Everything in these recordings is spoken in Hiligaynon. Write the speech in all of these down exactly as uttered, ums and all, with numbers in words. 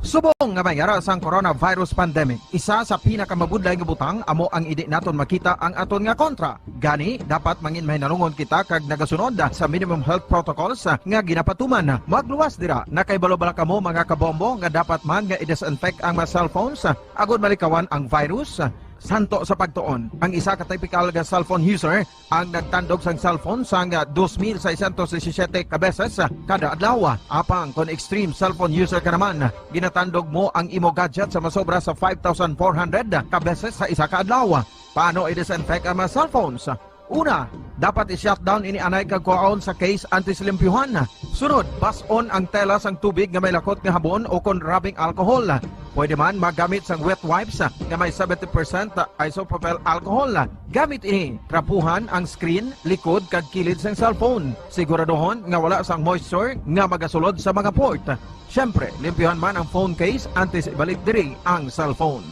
Subong nga may ara sang coronavirus pandemic, isa sa pinakamabudlay nga butang amo ang indi naton makita ang aton nga kontra. Gani, dapat mangin mahinalungon kita kag nagasunod sa minimum health protocols nga ginapatuman. Magluwas dira, nakahibalo bala kamo, mga kabombo, nga dapat man nga i-disinfect ang mga cellphones agod malikawan ang virus? Santo sa pagtuon, ang isa ka typical nga cellphone user ang nagtandog sang cellphone sang dos mil seiscientos disisiete ka beses kada adlaw. Apang kon extreme cellphone user ka naman, ginatandog mo ang imo gadget sa masobra sa five thousand four hundred ka beses sa isa ka adlaw. Paano i-disinfect ang mga cellphones? Una, dapat i-shutdown ini anay kag kuhaon sa case antes limpyuhan. Sunod, bas-on ang tela sang tubig nga may lakot nga habon o kon rubbing alcohol. Pwede man magamit sang wet wipes nga may seventy percent isopropyl alcohol. Gamit ini, trapuhan ang screen, likod, kag kilid sang cellphone. Siguraduhon nga wala sang moisture nga magasulod sa mga port. Siyempre, limpyuhan man ang phone case antes ibalik diri ang cellphone.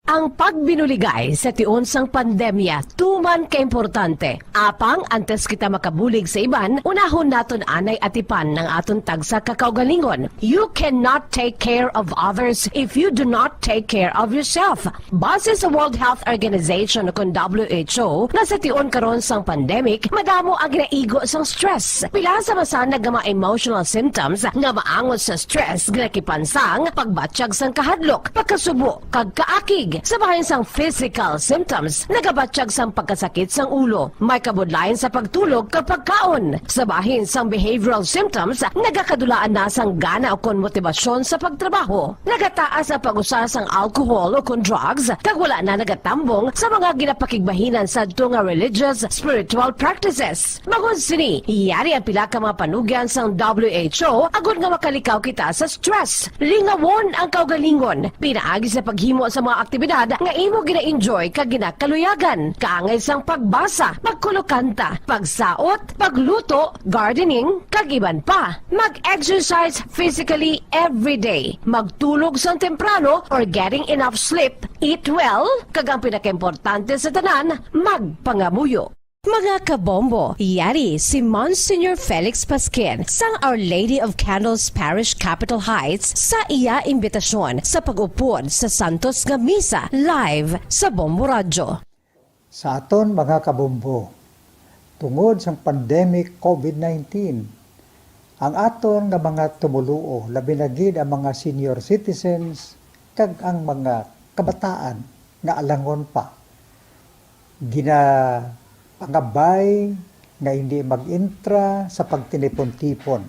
Ang pagbinuligay sa tion sang pandemya tuman ka importante. Apang antes kita makabulig sa iban, unahon naton anay atipan ang aton tagsa ka kaugalingon. You cannot take care of others if you do not take care of yourself. Base sa World Health Organization, kon W H O, nga sa tion karon sang pandemic, madamo ang ginaigo sang stress. Pila sa masanag nga mga emotional symptoms nga maangot sa stress ginakipan sang pagbatyag sang kahadlok, pagkasubo, kag kaakig. Sa bahin sang physical symptoms, nagabatyag sang pagkasakit sang ulo, may kabudlayan sa pagtulog kag pagkaon. Sa bahin sang behavioral symptoms, nagakadulaan na sang gana ukon motibasyon sa pagtrabaho. Nagataas ang pag-usa sang alcohol ukon drugs, kag wala na nagatambong sa mga ginapakigbahinan sadto nga religious, spiritual practices. Bangod sini, yari ang pila ka mga panugyan sang W H O agod nga makalikaw kita sa stress. Lingawon ang kaugalingon pinaagi sa paghimo sa mga aktibidad nga imo gina-enjoy kag ginakaluyagan, kaangay sang pagbasa, pagkulokanta, pagsaot, pagluto, gardening, kag iban pa. Mag-exercise physically every day. Magtulog sang temprano or getting enough sleep. Eat well, kag ang pinakaimportante sa tanan, magpangamuyo. Mga kabombo, yari si Monsignor Felix Pasquin sang Our Lady of Candles Parish, Capitol Heights, sa iya imbitasyon sa pag-upod sa santos nga misa live sa Bombo Radyo. Sa aton mga kabombo, tungod sang pandemic COVID nineteen, ang aton nga mga tumoluo, labi na gid ang mga senior citizens kag ang mga kabataan nga alangon pa, ginapangabay nga hindi mag-intra sa pagtinipon-tipon,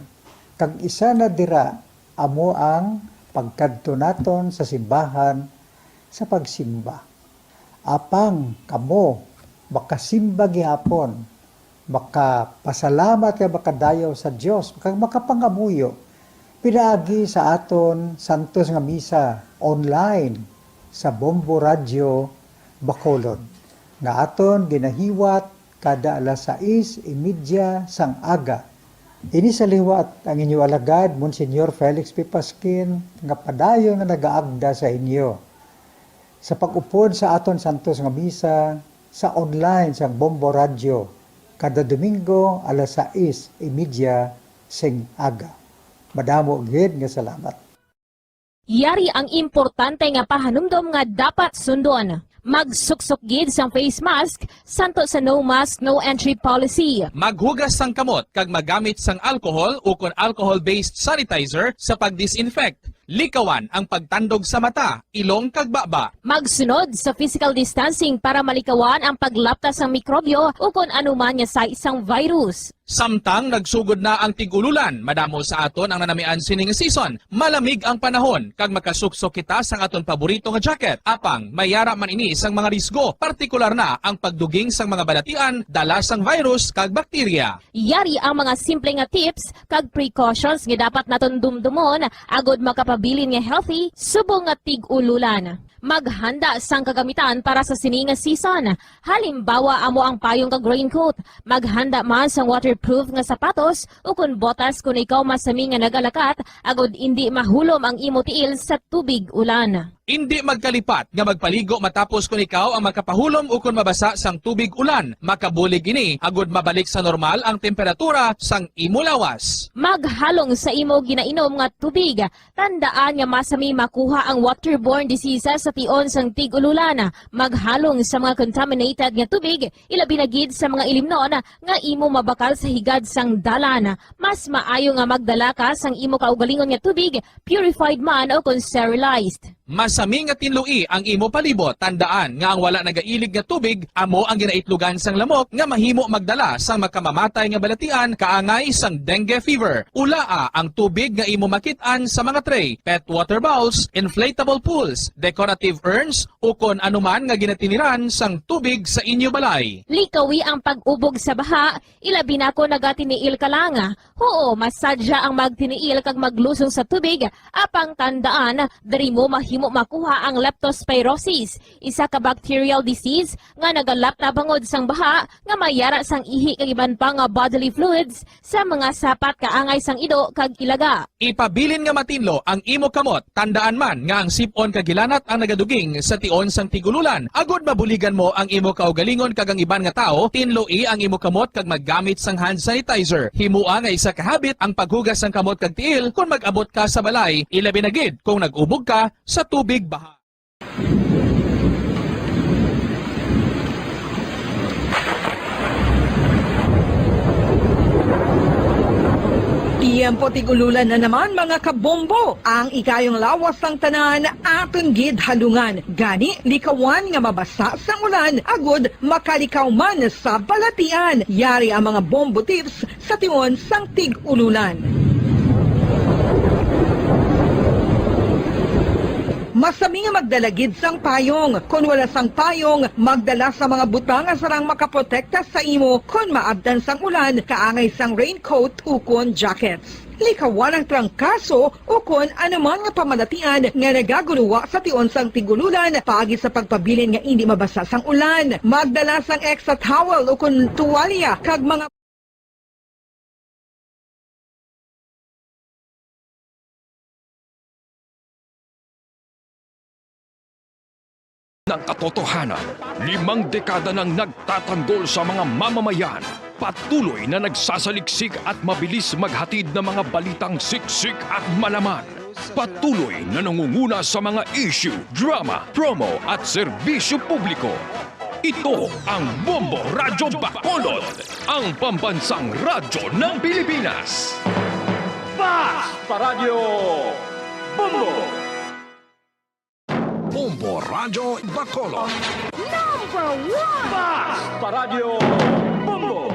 kag isa na dira amo ang pagkadto naton sa simbahan sa pagsimba. Apang kamo makasimba gihapon, makapasalamat kag makadayaw sa Dios, kag makapangamuyo pinaagi sa aton santos nga misa online sa Bombo Radyo Bacolod, nga aton ginahiwat kada alas sais y media sang aga. Ini sa liwat ang inyo alagad, Monsignor Felix P. Pasquin, nga padayon nga nagaagda sa inyo sa pag-upod sa aton santos nga misa sa online sang Bombo Radyo kada Domingo alas sais y media sing aga. Madamo gid nga salamat. Yari ang importante nga pahanumdom nga dapat sundon. Magsuksok gid sang face mask, santo sa no mask, no entry policy. Maghugas sang kamot kag magamit sang alcohol ukon alcohol-based sanitizer sa pag-disinfect. Likawan ang pagtandog sa mata, ilong kag baba. Magsunod sa physical distancing para malikawan ang paglapta sang mikrobyo ukon anuman nga sais sang virus. Samtang nagsugod na ang tig-ululan, madamo sa aton ang nanamian sining season. Malamig ang panahon, kag makasuksok kita sang aton paborito nga jacket. Apang, may ara man ini sang mga risgo, partikular na ang pagduging sang mga balatian, dala sang virus kag bakterya. Yari ang mga simple nga tips kag precautions nga dapat naton dumdumon agod makapabilin nga healthy subong nga tig-ululan. Maghanda sang kagamitan para sa sini nga season. Halimbawa, amo ang payong kag raincoat. Maghanda man sang waterproof nga sapatos ukon botas kon ikaw masami nga nagalakat, agod indi mahulom ang imo tiil sa tubig ulan. Indi magkalipat nga magpaligo matapos kon ikaw ang makapahulom ukon mabasa sang tubig ulan. Makabulig ini agud mabalik sa normal ang temperatura sang imo lawas. Maghalong sa imo ginainom nga tubig. Tandaan nga masami makuha ang waterborne diseases sa tion sang tig-ululan. Maghalong sa mga contaminated nga tubig, ilabi na gid sa mga ilimnon nga imo mabakal sa higad sang dalan. Mas maayo nga magdala ka sang imo kaugalingon nga tubig, purified man o kon sterilized. Masami nga tinloi ang imo palibot. Tandaan nga ang wala nagailig nga tubig amo ang ginaitlogan sang lamok nga mahimo magdala sang makamamatay nga balatian kaangay sang dengue fever. Ulaa ang tubig nga imo makit-an sa mga tray, pet water bowls, inflatable pools, decorative urns, ukon anuman nga ginatiniran sang tubig sa inyo balay. Likawi ang pag-ubog sa baha, ilabi na kon nagatiniil ka lang. Huo, masadya ang magtiniil kag maglusong sa tubig, apang tandaan, diri mo mahimo makuha ang leptospirosis, isa ka bacterial disease nga nagalapta bangod sang baha nga mayara sang ihi kag iban pa nga bodily fluids sa mga sapat kaangay sang ido kag ilaga. Ipabilin nga matinlo ang imo kamot. Tandaan man nga ang sip-on kag hilanat ang nagaduging sa tion sang tig-ululan, agud mabuligan mo ang imo kaugalingon kag ang iban nga tawo. Tinloi ang imo kamot kag maggamit sang hand sanitizer. Himoa nga isa ka habit ang paghugas sang kamot kag tiil kon mag-abot ka sa balay, ilabi na gid kung nag-ubog ka sa tubig baha. Tiyempo tig-ululan na naman, mga kabombo. Ang ikayong lawas sang tanan aton gid halungan. Gani, likawan nga mabasa sang ulan agud makalikaw man sa balatian. Yari ang mga bombo tips sa tion sang tig-ululan. Masami nga magdala gid sang payong. Kon wala sang payong, magdala sa mga butang nga sarang makaprotekta sa imo kon maabtan sang ulan, kaangay sang raincoat ukon jackets. Likawan ang trangkaso ukon anuman nga pamalatian nga nagaguluwa sa tion sang tig-ululan paagi sa pagpabilin nga indi mabasa sang ulan. Magdala sang extra towel ukon tuwalya kag mga Ng katotohanan, limang dekada nang nagtatanggol sa mga mamamayan, patuloy na nagsasaliksik at mabilis maghatid ng mga balitang siksik at malaman. Patuloy na nangunguna sa mga issue, drama, promo at serbisyo publiko. Ito ang Bombo Radyo Bacolod, ang pambansang radyo ng Pilipinas. Fast Paradyo Bombo! Bombo Radyo Bacolod. Number one! Fast Paradyo Bombo!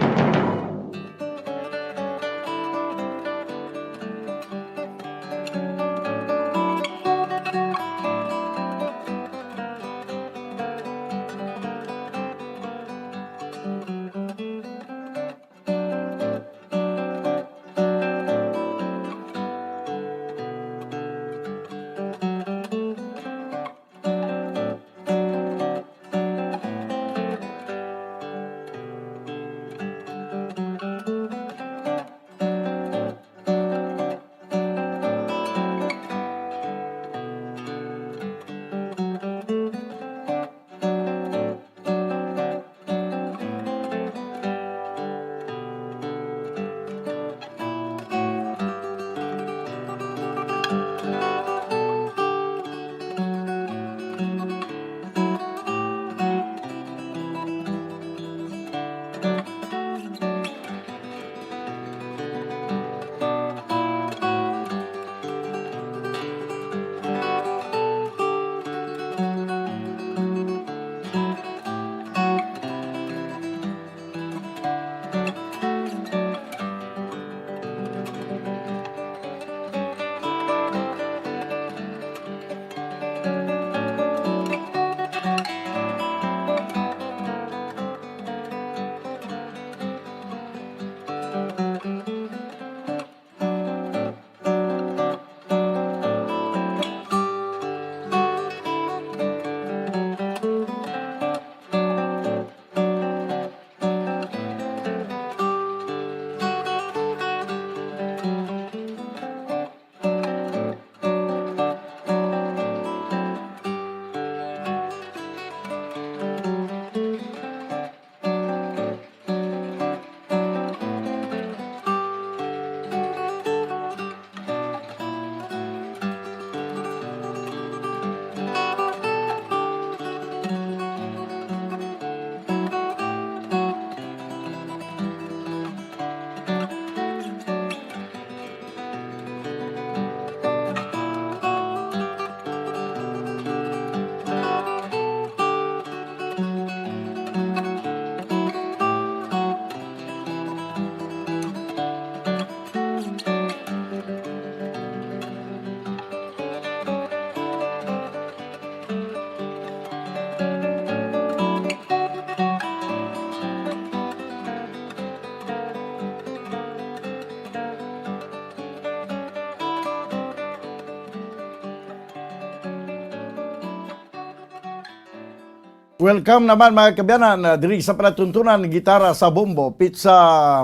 Welcome naman, mga kaabyanan, ah, diri sa palatuntunan, Gitara sa Bombo, pitsa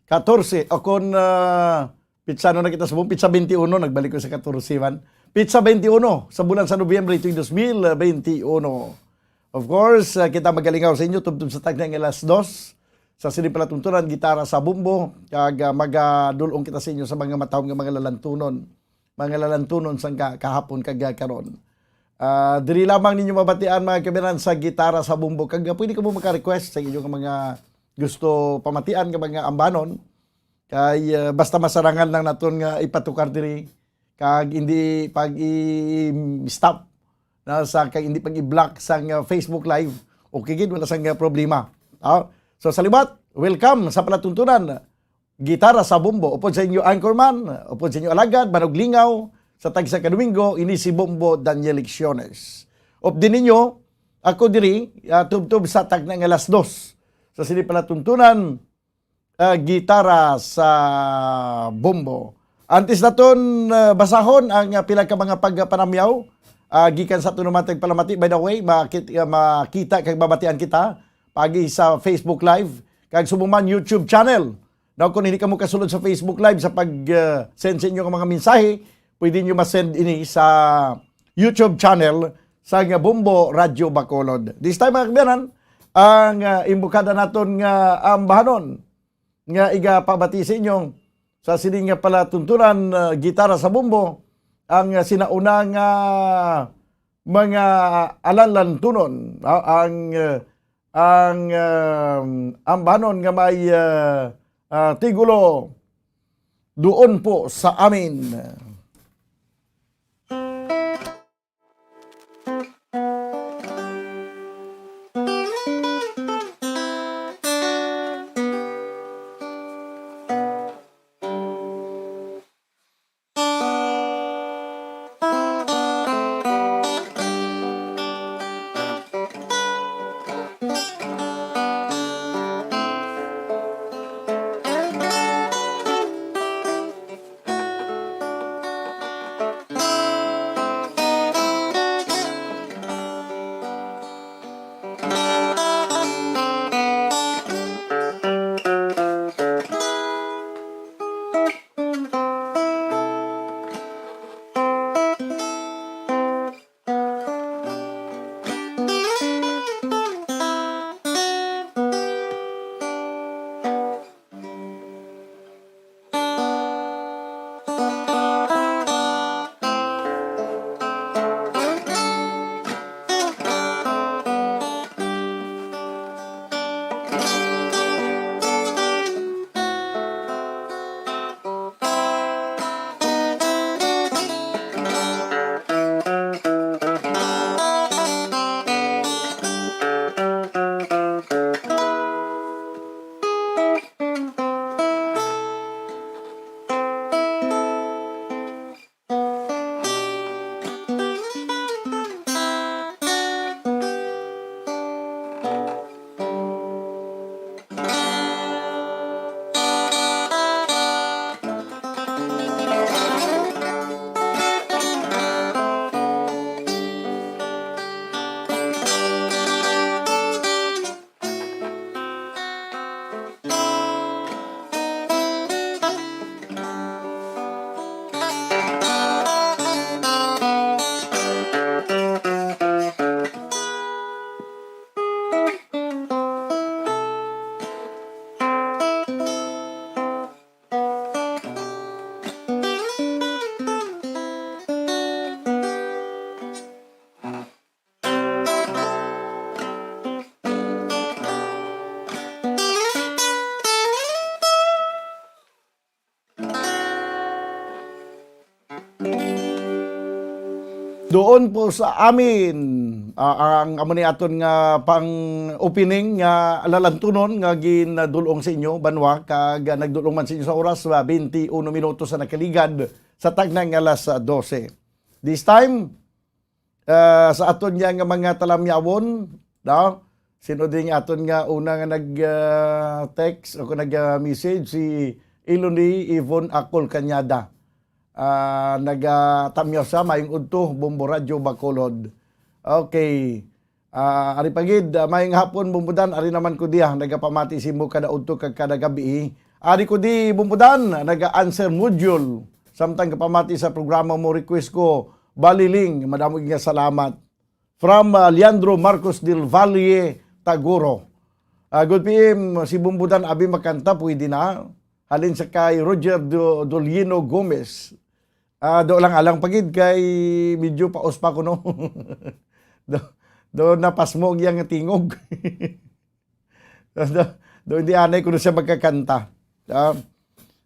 katorse, o kon, ah, pitsa ano na kita sa Bombo? Pitsa twenty-one, nagbalik ko sa katorse man. Pitsa twenty-one sa bulan sa Nobyembre, tuig dos mil twenty-one. Of course, ah, kita magalingaw sa inyo, tubtob sa tagna nga alas dos, sa sini palatuntunan, Gitara sa Bombo, kag, ah, magadul-ong kita sa inyo sa mga matahom nga mga lalantunon, mga lalantunon sang ka-, kahapon kag, ah, karon. Ah, diri lamang ninyo mabatian, mga kaabyanan, sa Gitara sa Bombo. Kag, ah, pwede kamo maka-request sa inyong mga gusto pamatian nga mga ambanon. Kay, ah, basta masarangan lang naton nga ipatukar diri. Kag hindi pag-i-stop na sa, kag hindi pag-i-block sang, ah, Facebook Live. Okay gid, wala sang, ah, problema. Ah, so sa liwat, welcome sa palatuntunan. Gitara sa Bombo. Upod sa inyo anchorman, upod sa inyo alagad, Manuglingaw, sa tagsa ka Domingo, ini si Bombo Daniel Lecciones. Updi ninyo, ako diri, ah, tubtob sa tagna nga alas dos. Sa sini palatuntunan, ah, Gitara sa Bombo. Antes naton, ah, basahon ang, ah, pila ka mga pagpanamyaw, ah, gikan sa aton mga tagpalamati. By the way, makit-, ah, makita kag mabatian kita pagi sa Facebook Live kag subong man YouTube channel. Now, kung hindi kamo kasulod sa Facebook Live sa pag, ah, send sa inyo nga mga mensahe, pwede nyo ma-send ini sa YouTube channel sa nga Bombo Radyo Bacolod. This time, mga kaabyanan, ang, ah, imbokada naton nga ambahanon nga igapabati sa inyo sa sining nga palatuntunan, ah, Gitara sa Bombo, ang, ah, sinauna nga mga alalantunon, ah, ang, ah, ang, ah, ambahanon nga may, ah, ah, titulo, Doon po sa Amin. Doon po sa amin, ah, ang amo ni aton nga pang-opening nga lalantunon nga ginadul-ong sa inyo, banwa, kag nagdul-ong man sa inyo sa oras, ah, twenty-one minutos sa nakaligad sa tagna nga alas dose. This time, ah, sa aton niya nga mga talamyawon, no? Sino din nga aton nga una nga nag, ah, text o nag, ah, message? Si Iloni Yvonne Acol Cañada. Ah, nagatamyaw sa Mayong Udto, Bombo Radyo Bacolod. Okay. Ah, ari pa gid, ah, maayong hapon, Bumbudan. Ari naman ko diya, nagapamati sa imo kada udto kag kada gabi. Ari ko di, Bumbudan, naga-answer module. Samtang kapamati sa programa mo, request ko, Baliling. Madamo gid nga salamat. From, ah, Leandro Marcos del Valle, Tagoro. Ah, good P M, si Bumbudan, abi makanta, pwede na. Halin sa kay Roger Do-, Dolino Gomez. Ah, do lang alang pa gid kay medyo paos pa kuno. Do, do napasmo ang iyang tingog. Do, do hindi anay kuno siya magkakanta. Ah,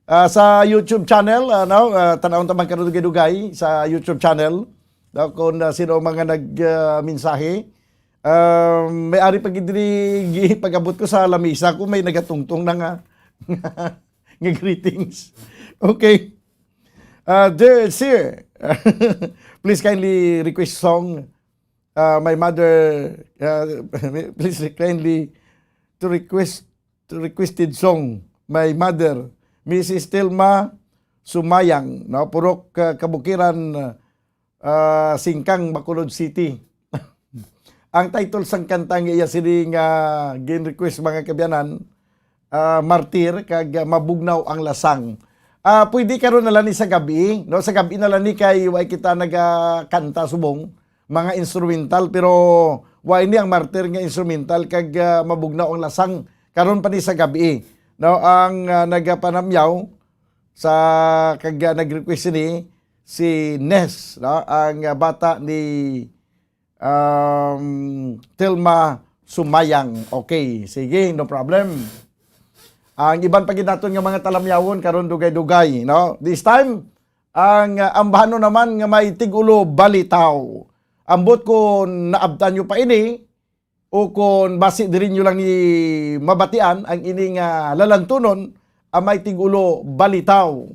ah, sa YouTube channel, ano, ah, tan-awon ta man karon dugay-dugay sa YouTube channel. No, kung, ah, sino ang mga nag, ah, mensahe. Ah, may ari pa gid diri, gi-, pag-abot ko sa lamisa ko, may nagatungtong na nga, nga greetings. Okay. Uh, dear sir, please kindly request song. Uh, my mother, uh, please kindly to request, to requested song. My mother, Missus Telma Sumayang, no? Purok, uh, Kabukiran, uh, Singkang, Bacolod City. Ang title sang kanta nga iya sini nga gin-request, mga kaabyanan, ah, Martir kag, ah, Mabugnaw ang Lasang. Ah, pwede karon na lang ni sa gabi, no? Sa gabi na lang ni kay way kita nagakanta subong, mga instrumental, pero way ni ang Martir nga instrumental kag, ah, Mabugnaw ang Lasang. Karon pa ni sa gabi, no? Ang, ah, nagapanamyaw sa kag, ah, nag-request ni si Nes, no? Ang, ah, bata ni um, Telma Sumayang. Okay, sige, no problem. Ang iban pa gid naton nga mga talamyawon karon dugay-dugay, no? This time, ang, uh, ambano naman nga may tigulo balitaw. Ambot kung naabtan nyo pa ini o kung basi diri nyo lang ni mabatian ang ini nga lalantunon, ang may tigulo balitaw.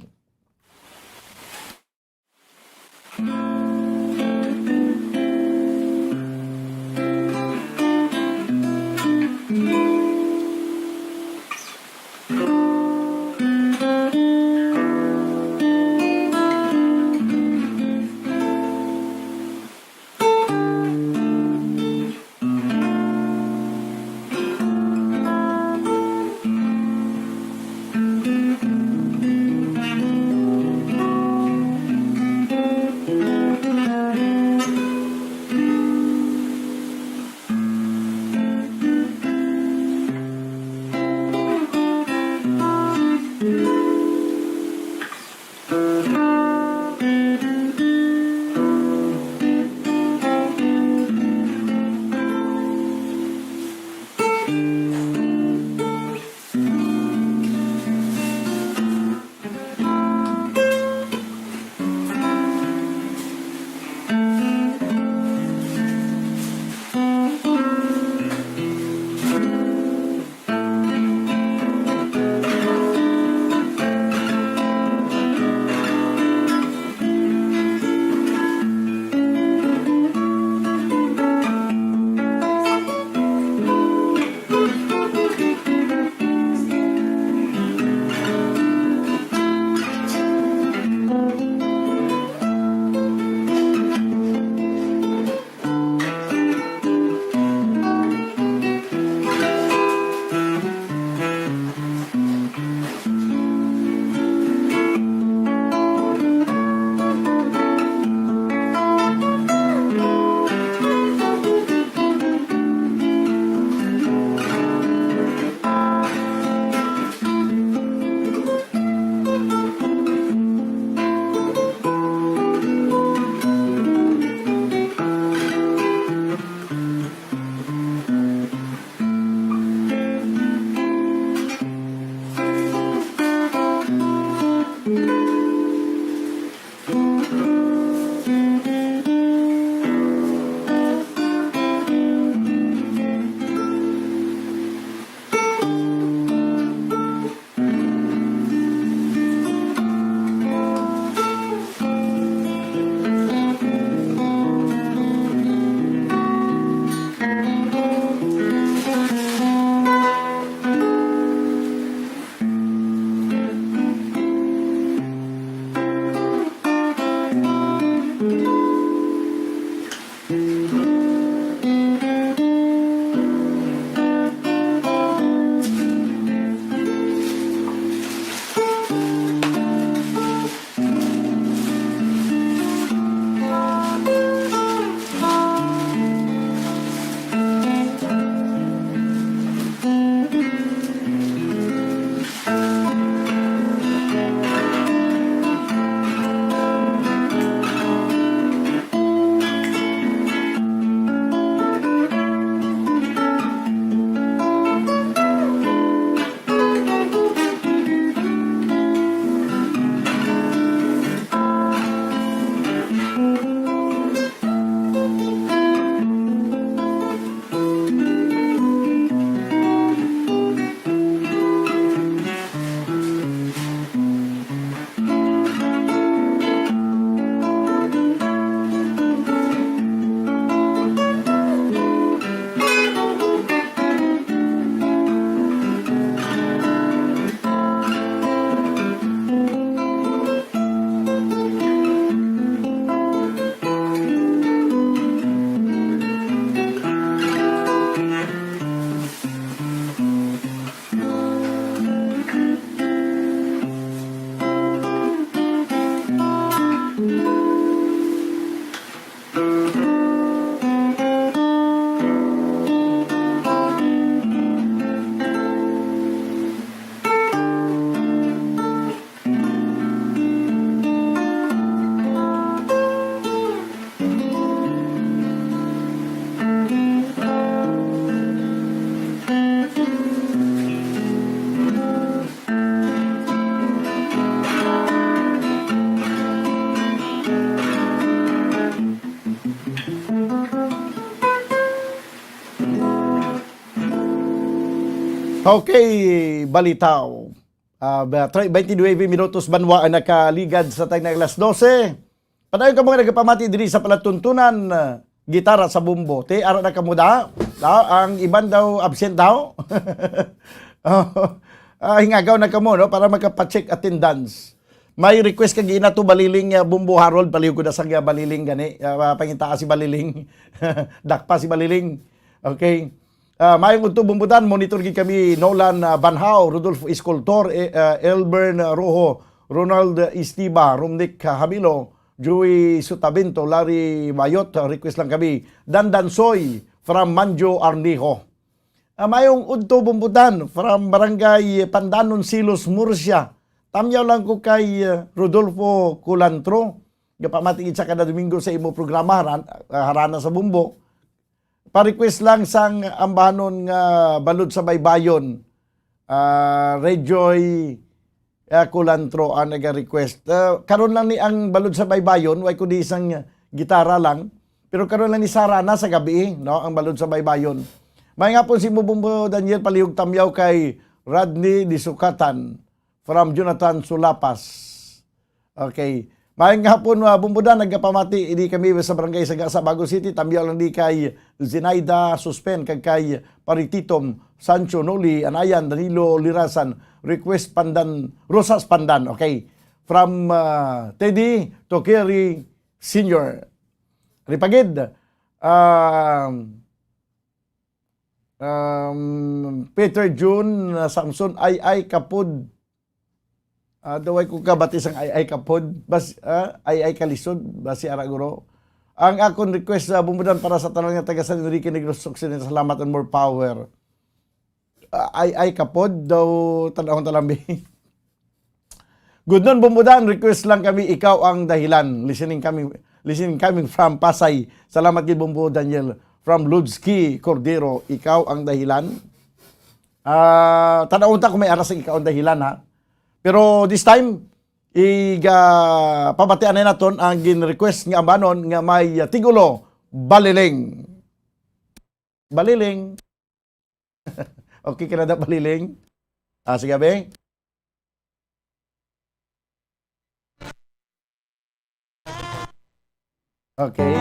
Okay, balitaw. Ah, ba, tre-, twenty-nine minutos banwa ang nakaligad sa tag na alas dose. Padayon ka mga nagapamati diri sa palatuntunan, ah, gitara sa bumbo. Te, ara na kamo da? Da, ang iban daw absent daw. Ah, hingagaw na kamo, no, para magkapa-check attendance. May request kag ina to Baliling, ah, Bumbo Harold, palihog ko na sa, ah, Baliling gani. Ah, pangitaa si Baliling. Dakpa si Baliling. Okay. Ah, mayong udto, Bumbudan, monitor gid kami, Nolan, ah, Banhao, Rodolfo Escultor, eh, ah, Elbern Rojo, Ronald Estiba, Romnick Hamilo, Joey Sotavento, Larry Bayot, ah, request lang kami, Dandan Soy from Manjo Arnijo. Ah, mayong udto, Bumbudan, from Barangay Pandanon, Silos, Murcia. Tamyaw lang ko kay, ah, Rodolfo Culantro. Gapamati gid sa kada Domingo sa imo programa, Haran-, ah, Harana sa Bumbo. Pa-request lang sang ambanon nga Balod sa Baybayon. Ah, Rejoy, ah, Culantro ang naga-request. Ah, karon lang ni ang Balod sa Baybayon, way ko di isang gitara lang. Pero karon lang ni sa Harana sa gabi, no, ang Balod sa Baybayon. May nga po si Bumbo Daniel, palihog tamyaw kay Rodney Disukatan from Jonathan Sulapas. Okay. Maayong hapon, mga Bumbudan. Nagapamati, ini kami sa Barangay Sagasa, Bago City. Tamyaw lang di kay Zinaida Suspen, kag kay Parititom Sancho Noli, Anayan, Danilo Lirasan. Request Pandan, Rosas Pandan. Okay. From, ah, Teddy Tokeri Senior. Ripagid, um, um, Peter Jun, uh, Samson, ay, ay, kapod. Ah, daway ko kabati sang ay, ay, kapod. Bas, ah, ay, ay, kalisod. Basi ara guro. Ang akon request sa Bumbudan para sa tanan nga taga San Enrique Negros Occidental, salamat and more power. Ah, ay, ay, kapod daw, tan-awon ta lang, bi. Good noon, Bumbudan. Request lang kami, Ikaw ang Dahilan. Listening kami, listening coming from Pasay. Salamat gid, Bumbu Daniel. From Ludsky Cordero, Ikaw ang Dahilan. Ah, tan-awon ta kung may aras ang Ikaw ang Dahilan, ha. Pero this time, iga pabatian na naton ang gin-request nga ambanon nga may, ah, tigulo, Baliling. Baliling. Okay ka na daw, Baliling? Ah, sige, be. Okay.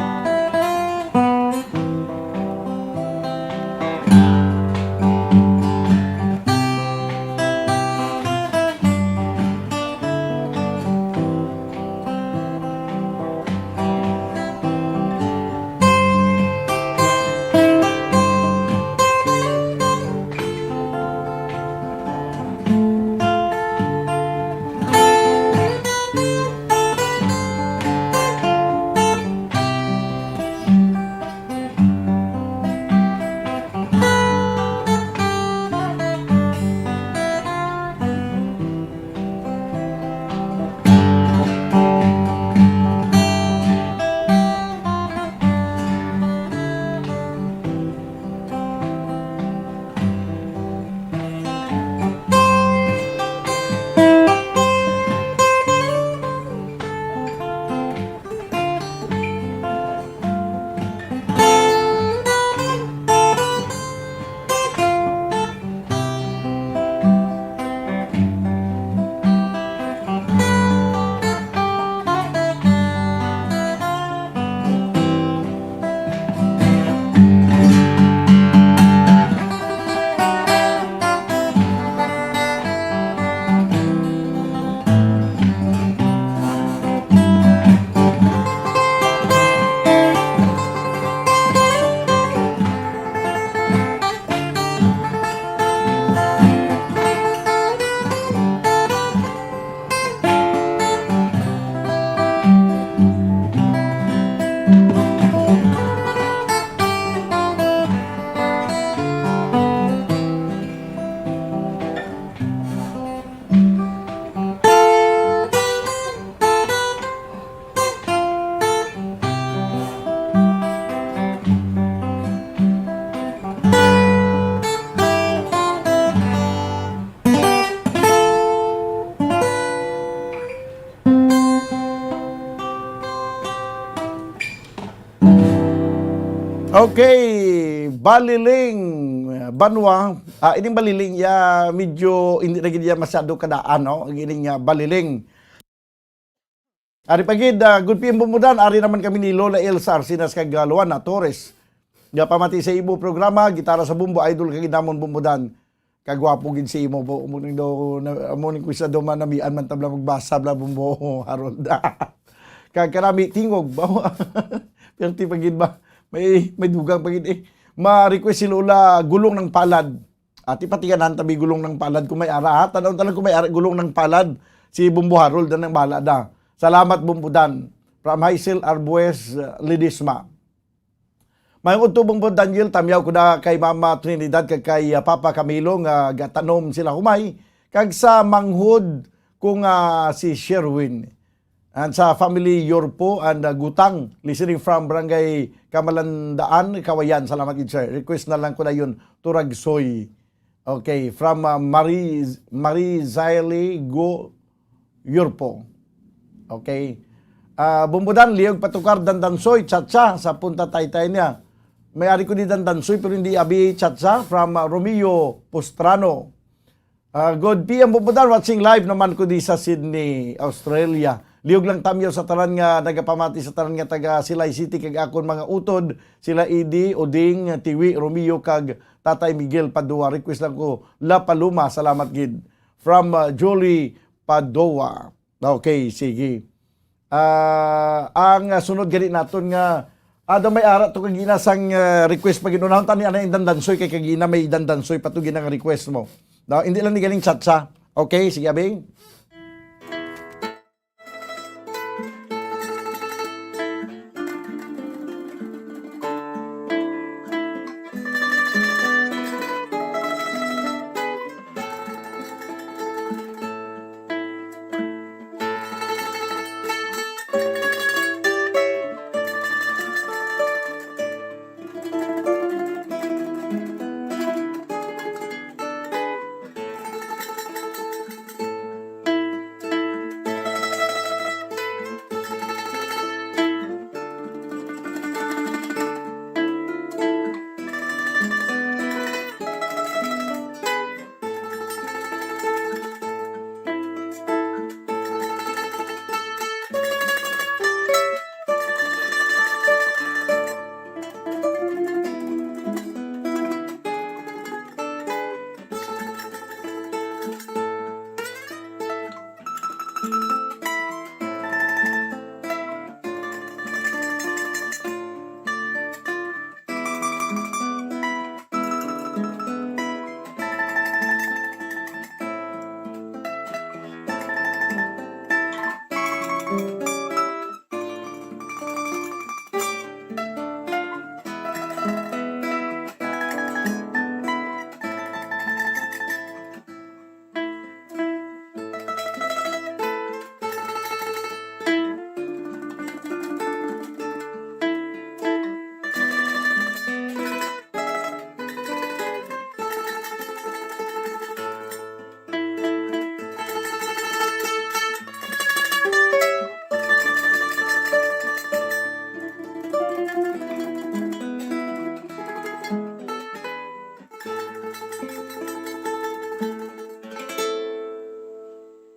Okay, Baliling, Banwa. Ah, ining Baliling, ya, medyo hindi na gid ya masyado kadaan, no? Ang ining, ah, Baliling. Ari pa gid, ah, good P M Bumbudan, ari naman kami ni Lola Elsa Arsinas kag, ah, Luana Torres. Nga pamati sa imo programa, Gitara sa Bumbo, idol ka gid namon, Bumbudan. Kagwapo gid si imo po. Amo ning daw, na, amo ning kwisa daw, manamian man tabla magbasa bla, Bumbo Harold. Kag kanami tingog ba? Perti pa gid ba? May, may dugang pa gid eh. Ma-request si Lola Gulong ng Palad. Ati pati ka nan tabi Gulong ng Palad kung may ara, ha? Tanaw tanan kung may ara, Gulong ng Palad. Si Bumbo Harold na nang bala da. Salamat, Bumbo Dan. From Haisel Arbues, uh, Ledesma. Mayong udto, Bumbo Daniel, tamyaw ko na kay Mama Trinidad kag kay, ah, Papa Camilo nga gatanom sila humay, kag sa manghod ko nga si Sherwin. And sa family Yorpo and, ah, Gutang, listening from Barangay Kamalandaan, Kawayan. Salamat gid, sir. Request na lang ko na yun, Turagsoy. Okay, from, ah, Marie, Marie Ziley Go Yurpo. Okay. Ah, Bumbudan, liyog patukar dandansoy, cha-cha, sa punta taytay niya. May ari ko di dandansoy, pero hindi abi cha-cha, from, ah, Romeo Postrano. Ah, good P M Bumbudan, watching live naman ko di sa Sydney, Australia. Liyog lang tamyaw sa tanan nga nagapamati sa tanan nga taga Silay City kag akon mga utod, sila Idi, Oding, Tiwi, Romeo kag Tatay Miguel Padua. Request lang ko, La Paloma, salamat gid. From, uh, Julie Padua. Okay, sige. Ah, ang, ah, sunod gani naton nga, ah, daw may ara to kagina sang, ah, request pa gid. Unahon tani anay dandansoy kay kagina may dandansoy pa to gina nga request mo. No, hindi lang ni galing chat sa. Okay, sige abi.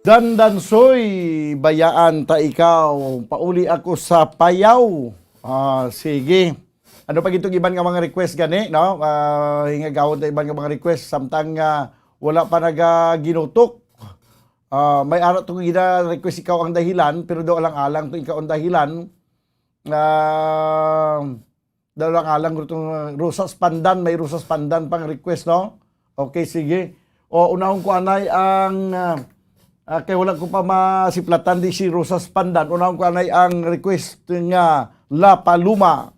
Dandansoy, bayaan ta ikaw. Pauli ako sa Payaw. Ah, sige. Ano pa gito iban nga mga request gani, no? Ah, hingagawon ta iban nga mga request samtang, ah, wala pa nagaginutok. Ah, may ara to gina request ikaw ang dahilan, pero daw alang-alang to ikaw ang dahilan. Ah, Dalang-alang gud tong, uh, Rosas Pandan, may Rosas Pandan pang request, no? Okay, sige. O, unahon ko anay ang, uh, uh, kay wala ko pa masiplatan di si Rosas Pandan. Unahon ko anay ang request nga La Paloma.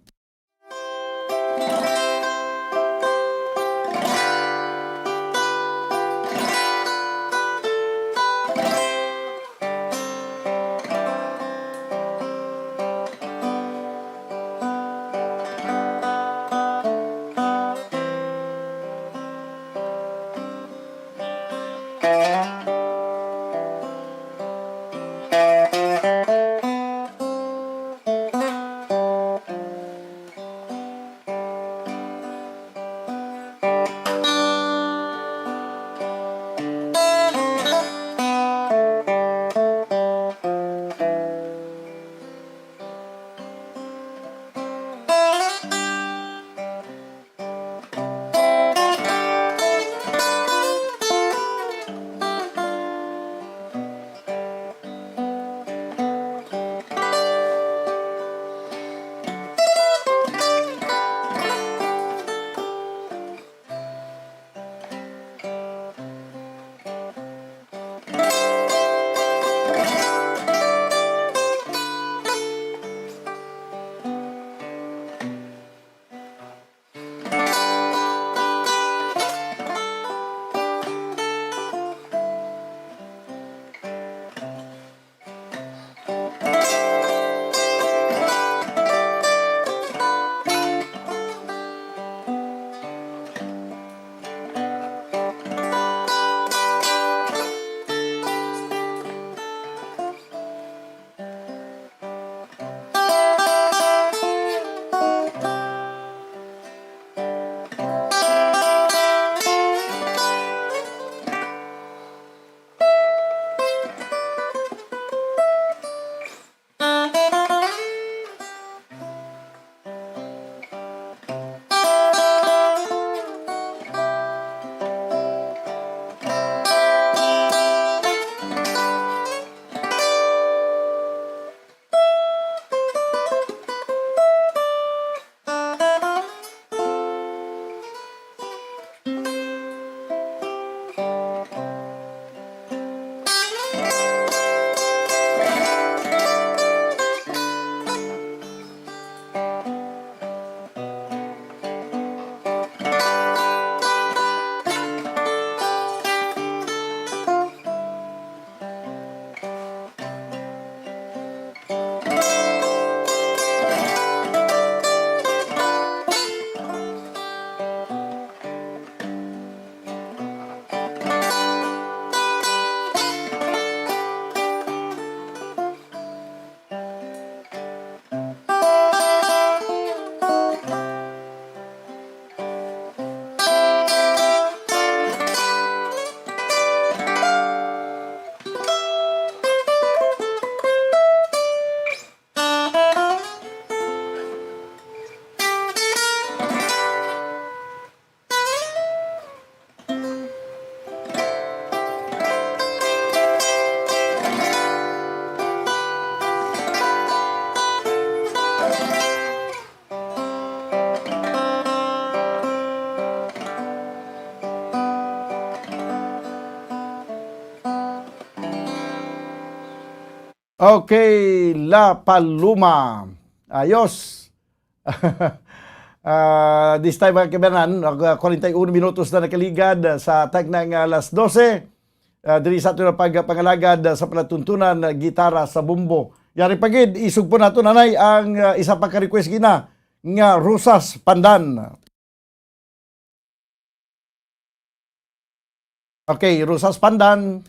Okay, La Paloma. Ayos. Ah, this time, mga kaibanan, nag-, ah, kwarenta y uno minutos na nakaligad, ah, sa tagna nga alas dose. Ah, diri sa aton nga pagpangalagad, ah, sa palatuntunan, ah, gitara sa bumbo. Yari pa gid, isog po nato, nanay, ang, ah, isa pa ka request gina nga Rosas Pandan. Okay, Rosas Pandan.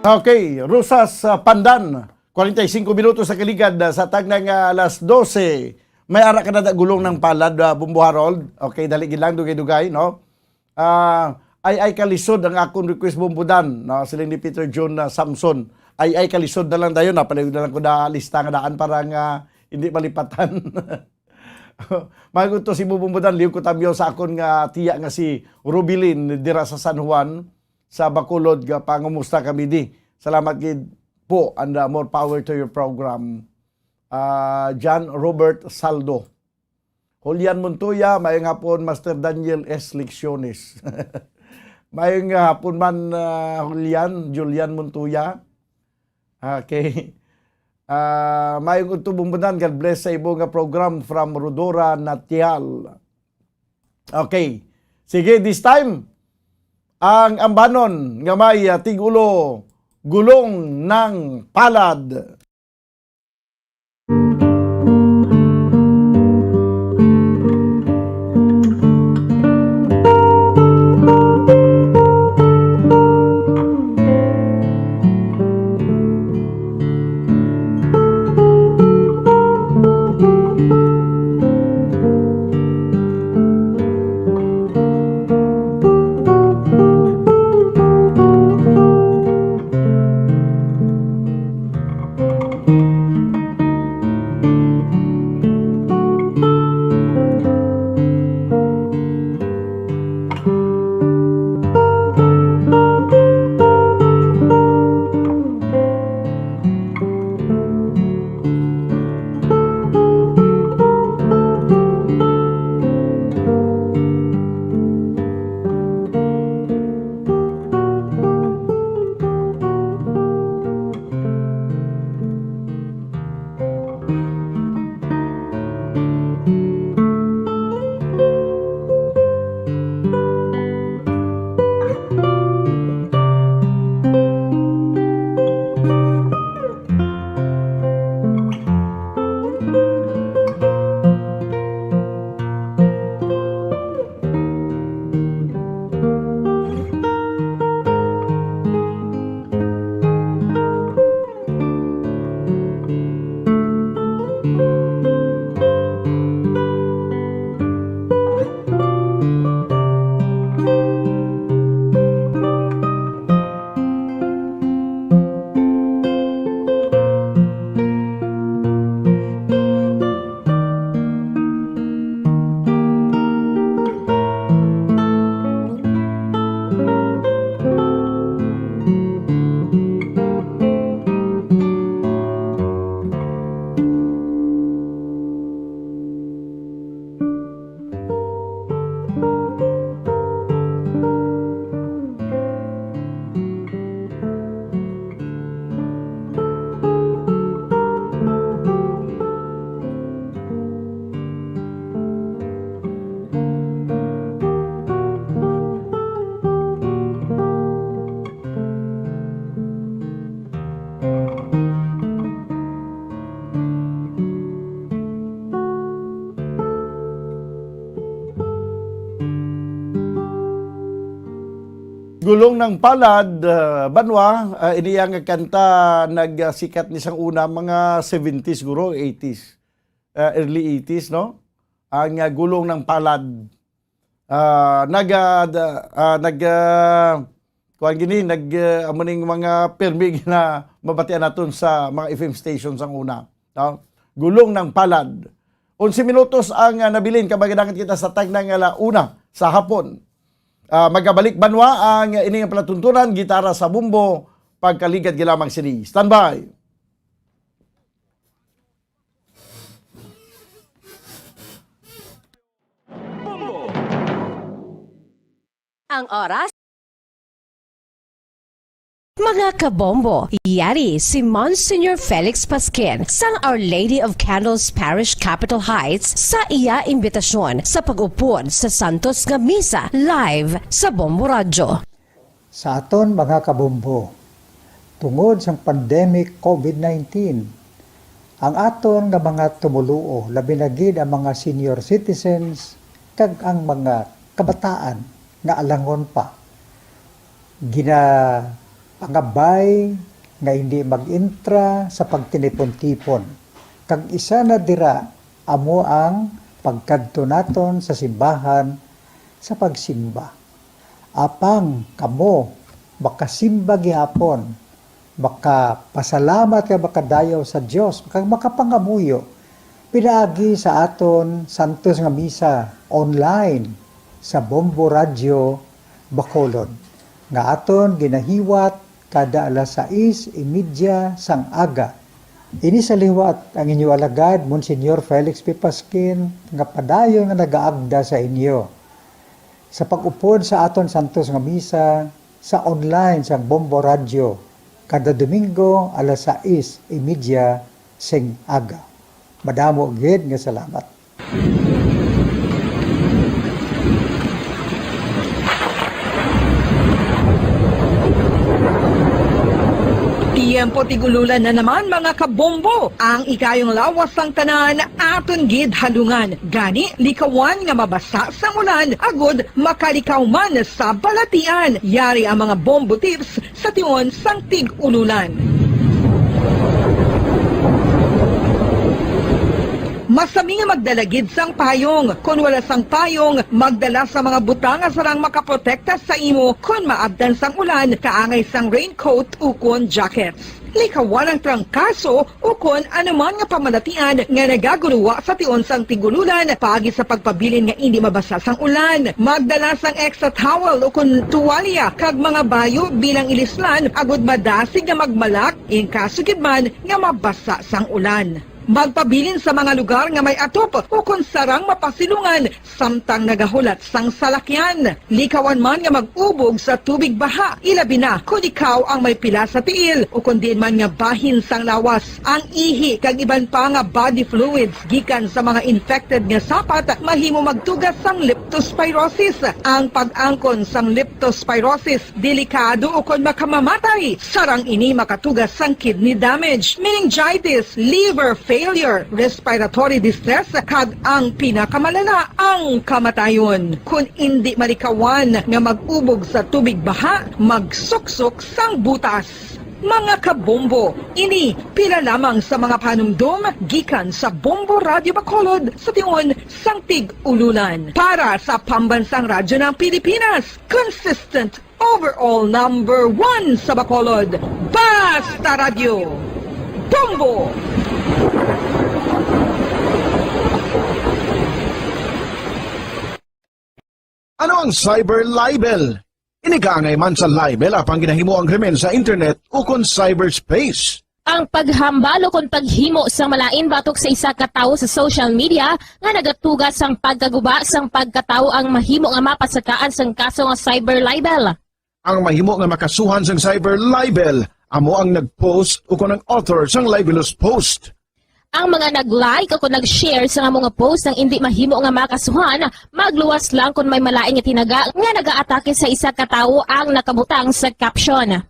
Okay, Rosas, ah, Pandan, kwarenta y singko minutos sa kaligad, ah, sa tagna nga alas dose. May ara ka na da gulong ng palad, ah, Bumbo Harold. Okay, dali gid lang, dugay-dugay, no? Ah, ay, ay kalisod ang akon request, Bumbo Dan, no? Siling ni Peter John, ah, Samson. Ay, ay kalisod na lang dayon, napaliw na lang ko na lista nga daan para nga hindi malipatan. Maayong udto si Bumbo Dan, liwat ko tamyaw sa akon nga tiya nga si Rubilin dira sa San Juan, sa Bacolod, nga pangumusta kami di. Salamat gid po, and, uh, more power to your program. Ah, John Robert Saldo. Julian Montoya, maayong hapon, Master Daniel S. Lecciones. Maayong hapon man, ah, Julian, Julian Montoya. Okay. Ah, maayong udto, Bumbo Dan. God bless sa imo nga program from Rodora Natial. Okay. Sige, this time, ang ambanon nga may, ah, tigulo, Gulong ng Palad. Gulong ng Palad, ah, Banwa, ah, ini nga kanta nagsikat ni sang una, mga seventies siguro, eighties. Ah, early eighties, no? Ang, ah, Gulong ng Palad. Ah, nag, ah, da-, ah, nag, ah, kuwan gini, nag, ah, amo ning mga pirmi na mabatian naton sa mga F M stations ang una, no? Gulong ng Palad. Onse minutos ang, ah, nabilin, kag magadangat kita sa tagna nga ala una sa hapon. Ah, magabalik Banwa ang ini nga palatuntunan, gitara sa bombo, pagkaligad gilamang sini. Standby! Ang oras. Mga kabombo, yari si Monsignor Felix Pasquin sang Our Lady of Candles Parish, Capitol Heights, sa iya imbitasyon sa pag-upod sa Santos nga Misa live sa Bombo Radyo. Sa aton mga kabombo, tungod sang pandemic COVID nineteen, ang aton nga mga tumoluo, labi na gid ang mga senior citizens kag ang mga kabataan nga alangon pa, ginapangabay nga hindi mag-intra sa pagtinipon-tipon, kag isa na dira amo ang pagkadto naton sa simbahan sa pagsimba. Apang kamo makasimba gihapon, makapasalamat kag makadayaw sa Dios, kag makapangamuyo pinaagi sa aton Santos nga Misa online sa Bombo Radyo Bacolod, nga aton ginahiwat kada alas sais y media sang aga. Ini sa liwat ang inyo alagad, Monsignor Felix P. Pasquin, nga padayon nga nagaagda sa inyo sa pag-upod sa aton Santos nga Misa sa online sang Bombo Radyo kada Domingo alas sais y media sing aga. Madamo gid nga salamat. Tiyempo tig-ululan na naman, mga kabombo. Ang ikayong lawas sang tanan aton gid halungan. Gani, likawan nga mabasa sang ulan agud makalikaw man sa balatian. Yari ang mga bombo tips sa tion sang tig-ululan. Masami nga magdala gid sang payong. Kon wala sang payong, magdala sa mga butang nga sarang makaprotekta sa imo kon maabtan sang ulan, kaangay sang raincoat ukon jackets. Likawan ang trangkaso ukon anuman nga pamalatian nga nagaguruwa sa tion sang tig-ululan paagi sa pagpabilin nga indi mabasa sang ulan. Magdala sang extra towel ukon tuwalya kag mga bayo bilang ilislan agud madasig nga magmalak in kaso gid man nga mabasa sang ulan. Magpabilin sa mga lugar nga may atop ukon sarang mapasilungan samtang nagahulat sang salakyan. Likawan man nga mag-ubog sa tubig baha, ilabi na kon ikaw ang may pila sa tiil ukon diin man nga bahin sang lawas. Ang ihi kag iban pa nga body fluids gikan sa mga infected nga sapat mahimo magtuga sang leptospirosis. Ang pag-angkon sang leptospirosis delikado ukon makamamatay. Sarang ini makatuga sang kidney damage, meningitis, liver failure, respiratory distress, kag ang pinakamalala, ang kamatayon. Kon indi malikawan nga mag-ubog sa tubig baha, magsuksok sang butas. Mga kabombo, ini pila lamang sa mga panumdom gikan sa Bombo Radyo Bacolod sa tion sang tig-ululan. Para sa Pambansang Radyo ng Pilipinas, consistent overall number one sa Bacolod, Basta Radyo, Bombo! Ano ang cyber libel? Ini kaangay man sa libel apang ginahimo ang krimen sa internet ukon cyberspace. Ang paghambal ukon paghimo sang malain batok sa isa ka tawo sa social media nga nagatuga sang pagkaguba sang pagkatawo ang mahimo nga mapasakaan sang kaso nga cyber libel. Ang mahimo nga makasuhan sang cyber libel amo ang nag-post ukon ang author sang libelous post. Ang mga nag-like ukon nag-share sang amo nga post nga indi mahimo nga makasuhan, magluwas lang kon may malain nga tinaga nga nagaatake sa isa ka tawo ang nakabutang sa caption.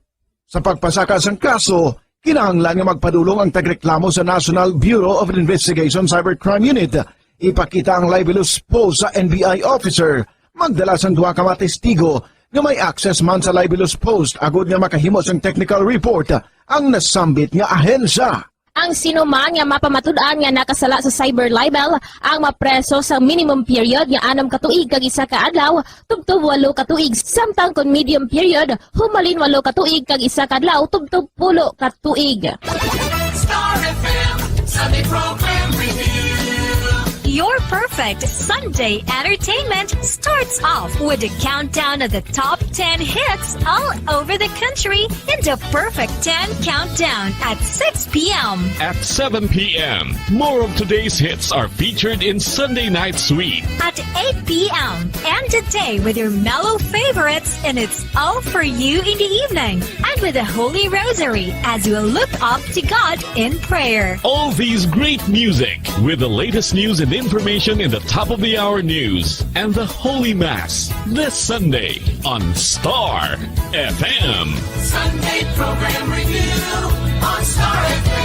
Sa pagpasaka sang kaso, kinahanglan nga magpadulong ang tagreklamo sa National Bureau of Investigation Cybercrime Unit. Ipakita ang libelous post sa N B I officer, magdala sang duha ka mga testigo, nga may access man sa libelous post agud nga makahimo sang technical report ang nasambit nga ahensya. Ang sino man nga mapamatud-an nga nakasala sa cyber libel ang mapreso sa minimum period nga anum ka tuig kag isa ka adlaw tubtob walo ka tuig, samtang kon medium period, humalin walo ka tuig kag isa ka adlaw tubtob pulo ka tuig. Star F M Sunday Program Review. Your perfect Sunday entertainment starts off with a countdown of the top ten hits all over the country in the Perfect ten Countdown at six p.m. At seven p.m., more of today's hits are featured in Sunday Night Sweet. At eight p.m., end the day with your mellow favorites, and it's all for you in the evening. And with the Holy Rosary as we look up to God in prayer. All these great music with the latest news and information in the top of the hour news and the Holy Mass this Sunday on Star F M. Sunday Program Review on Star F M.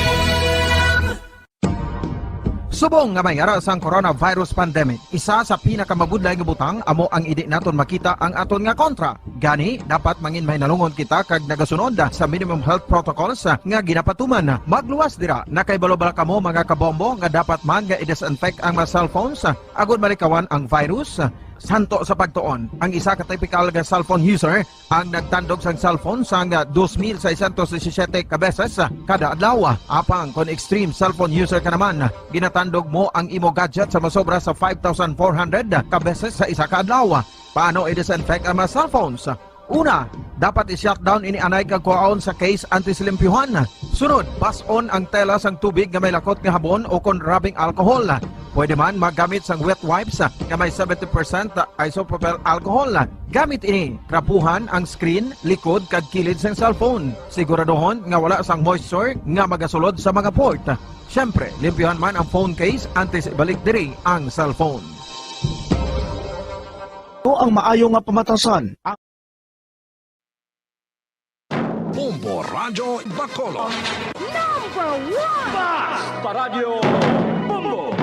Subong nga may ara sang coronavirus pandemic, isa sa pinakamabudlay nga butang amo ang indi naton makita ang aton nga kontra. Gani, dapat mangin mahinalungon kita kag nagasunod sa minimum health protocols nga ginapatuman. Magluwas dira, nakahibalo bala kamo, mga kabombo, nga dapat man nga i-disinfect ang mga cellphones agud malikawan ang virus? Santo sa pagtuon, ang isa ka typical nga cellphone user ang nagtandog sang cellphone sang dos mil seiscientos disisiete ka beses kada adlaw. Apang kon extreme cellphone user ka naman, ginatandog mo ang imo gadget sa masobra sa five thousand four hundred ka beses sa isa ka adlaw. Paano i-disinfect ang mga cellphones? Una, dapat i-shutdown ini anay kag kuhaon sa case antes limpyuhan. Sunod, bas-on ang tela sang tubig nga may lakot nga habon o kon rubbing alcohol. Pwede man magamit sang wet wipes nga may seventy percent isopropyl alcohol. Gamit ini, trapuhan ang screen, likod, kag kilid sang cellphone. Siguraduhon nga wala sang moisture nga magasulod sa mga port. Siyempre, limpyuhan man ang phone case antes ibalik diri ang cellphone. Ito ang maayo nga pamatasan. Bombo Radyo Bacolod. Number one! Bas! Paradyo Bombo!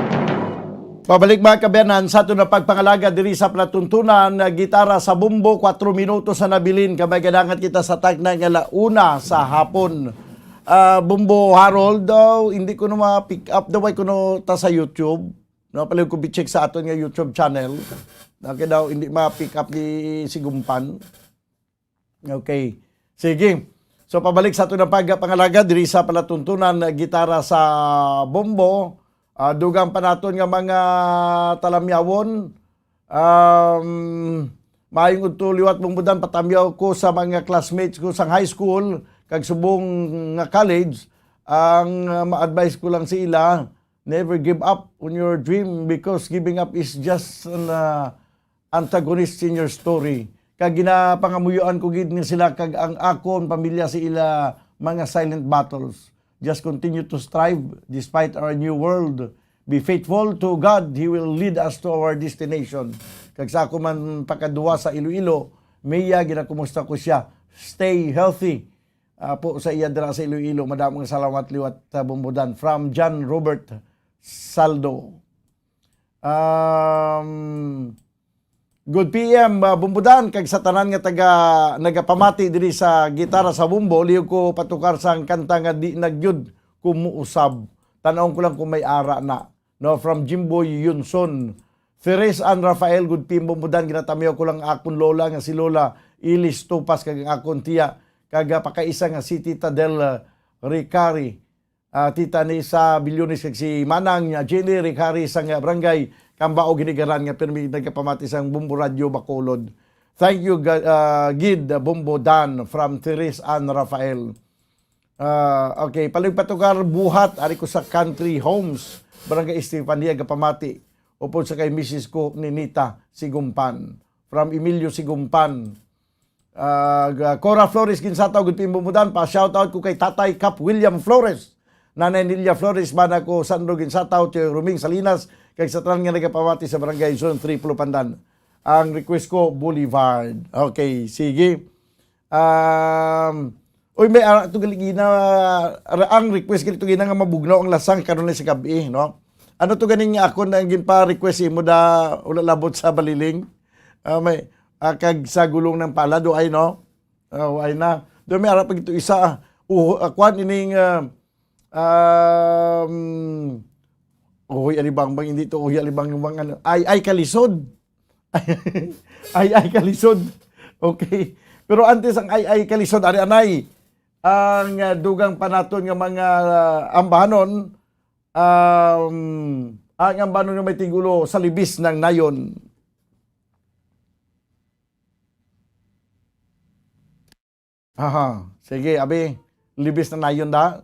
Pabalik, mga kaabyanan, sa aton na pagpangalaga diri sa palatuntunan, gitara sa bombo, kwatro minutos na nabilin, kay may gadangat kita sa tagna nga la una sa hapon. Ah, Bombo Harold, daw, hindi ko na ma-pick up, daw, ay kuno ta sa YouTube. No, paliw ko bi-check sa aton nga YouTube channel. Okay daw, hindi ma-pick up ni Sigumpan. Okay. Sige. So, pabalik sa aton ang pagpangalaga diri sa palatuntunan, gitara sa bombo. Ah, dugang pa naton nga mga talamyawon. Um, maayong udto liwat, Bombo Dan, patamyaw ko sa mga classmates ko sang high school kag subong nga college. Ang, ah, ma-advise ko lang sa ila, never give up on your dream, because giving up is just an, ah, antagonist in your story. Kag ginapangamuyoan ko gid ni sila kag ang akon pamilya sa ila mga silent battles. Just continue to strive despite our new world. Be faithful to God, He will lead us to our destination. Kag sa ako man pakaduwa sa Iloilo, Mia, ginakumusta ko siya. Stay healthy. Ah, po sa iya dira sa Iloilo. Madamo nga salamat liwat, ah, Bombo Dan. From John Robert Saldo. Um, good P M, ah, Bombo Dan, kag sa tanan nga taga nagapamati diri sa Gitara sa Bombo, liyo ko patukar sang kanta nga di na gyud ko muusab. Tan-awon ko lang kung may ara na. No, from Jimboy Yunson. Ferez Ann Rafael, good P M Bombo Dan, ginatamyaw ko lang akon lola nga si Lola Ilis Tupas kag ang akon tiya kag, ah, pakaisa nga si Tita Del, ah, Ricari. Ah, Tita Nisa Bilyones kag si Manang nga Jenny Ricari sang, ah, Barangay Cambao, Ginigaran nga pirmi nagapamati sang Bombo Radyo Bacolod. Thank you, ga-, ah, gid, ah, Bombo Dan from Ferez Ann Rafael. Ah, okay, paligpatugar buhat, ari ko sa Country Homes, Barangay Estefania, gapamati. Upod sa kay Misis ko, Ninita Sigumpan. From Emilio Sigumpan. Ah, ga-, Cora Flores Ginsataw, good P M Bombo Dan, pa shout out ko kay Tatay Cap William Flores, Nanay Nelia Flores, bana ko Sandro Ginsataw, Tio Roming Salinas, kag sa tanan nga nagapamati sa Barangay Zone three, Pulupandan. Ang request ko, Boulevard. Okay, sige. Um, uy, may ara to gali gina, ara, ang request gali to gina nga mabugnaw ang lasang karon sa gabi, no? Ano to ganing akon ang ginpa-request imo da, wala labot sa baliling? Ah, may, Ah, kag sa gulong ng palad, ay, no? Ah, ay na. Do may ara pa gito isa, ah, uh, uh, kwan ining, ah, um, uy, alibangbang, hindi to, uy, alibangbang, ano, ay, ay, kalisod. Ay, ay, kalisod. Okay. Pero antes ang ay, ay, kalisod, ari anay, ang, ah, dugang pa naton nga mga, ah, ambahanon, um, ang ambahanon nga may tigulo sa libis ng nayon. Aha, sige, abi, libis na nayon da.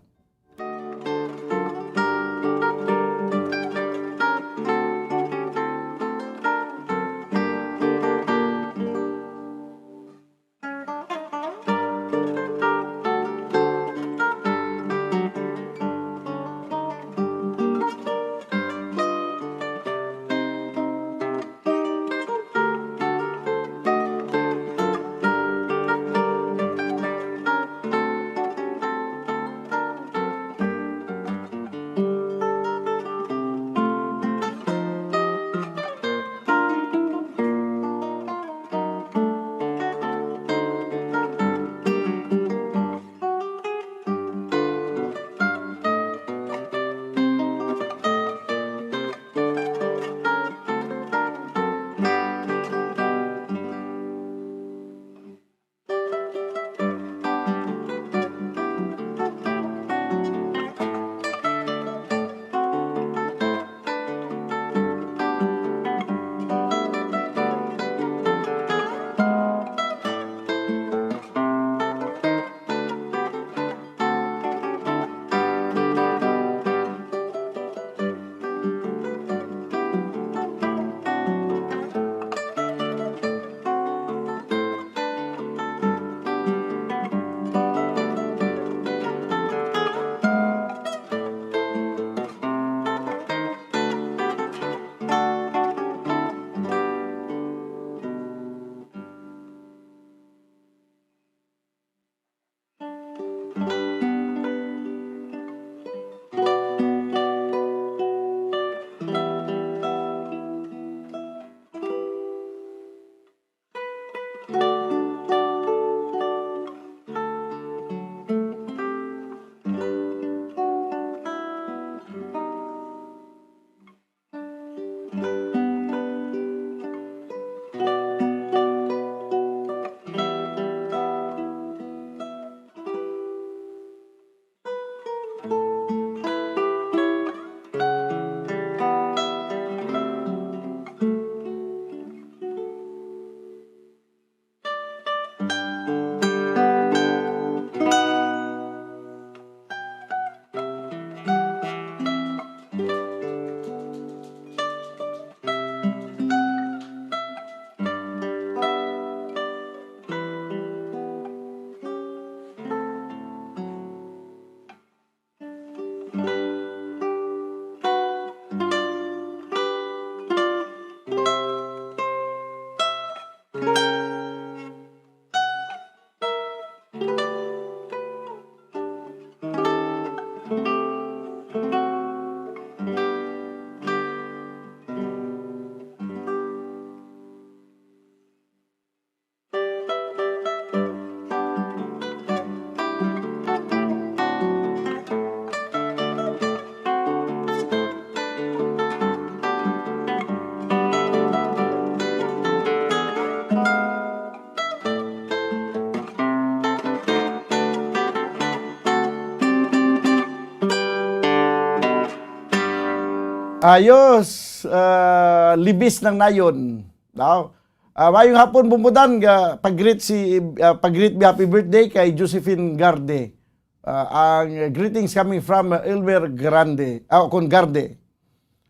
Ayos, ah, libis ng nayon. Daw. Ah, mayong hapon, Bumbudan, ga, pag-greet si, ah, pag-greet mi happy birthday kay Josephine Garde. Ah, ang greetings coming from, ah, Elmer Grande, ah, kon Garde.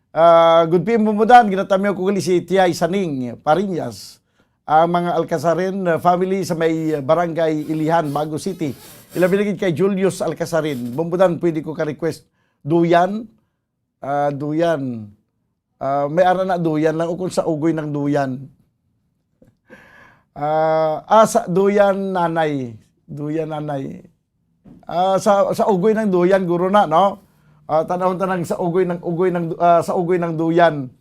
Ah, good P M, Bumbudan, ginatamyaw ko gali si Tiyay Saning Pariñas, ang mga Alcasarin, ah, family sa may, ah, Barangay Ilihan, Bago City. Ilabi na gid kay Julius Alcasarin. Bumbudan, pwede ko ka-request duyan? Ah, duyan. Ah, may ara na duyan lang, o kung sa ugoy ng duyan. Ah, ah, sa duyan nanay. Duyan nanay. Ah, sa, sa ugoy ng duyan, guro na, no? Ah, tanawon ta nang sa ugoy ng, ugoy ng, ah, sa ugoy ng duyan.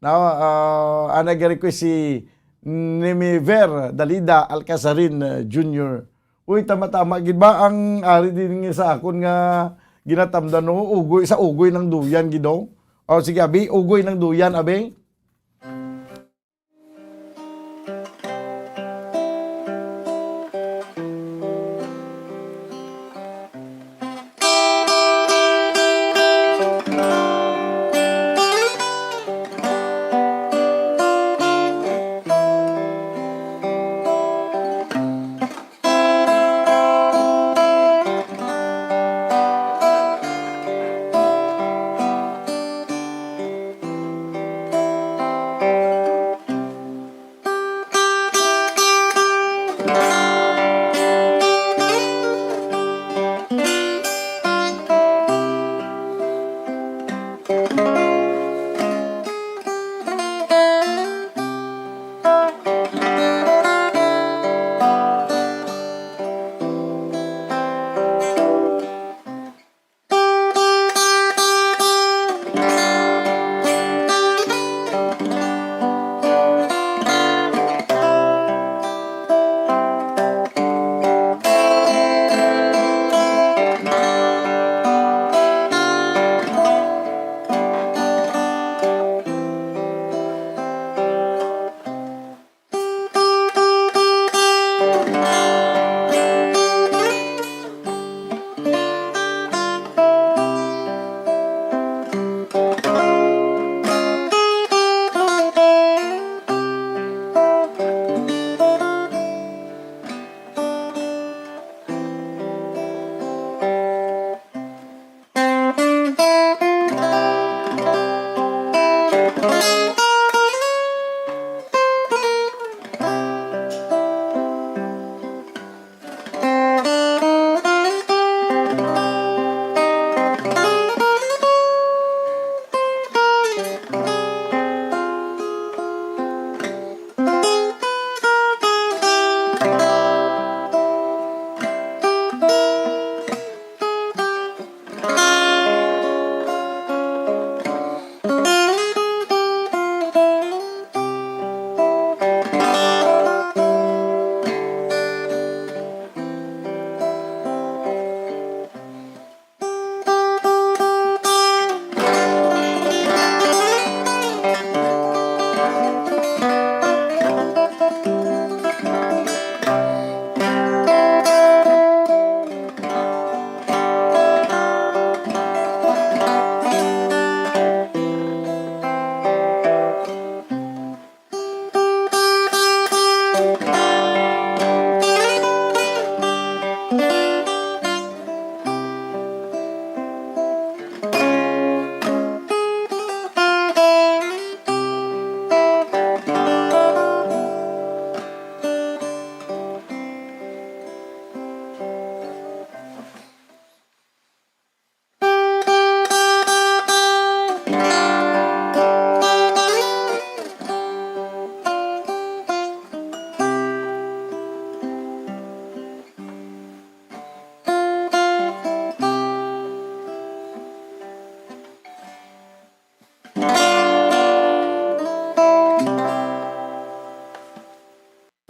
No? Ah, ana gari ko si Nimiver Dalida Alcasarin, uh, Junior. Uy, tama-tama gid ba ang ari din nga sa akon nga ginatamdan, no? Ugoy, sa ugoy ng duyan gid, oh. O, sige, abi, ugoy ng duyan, abi.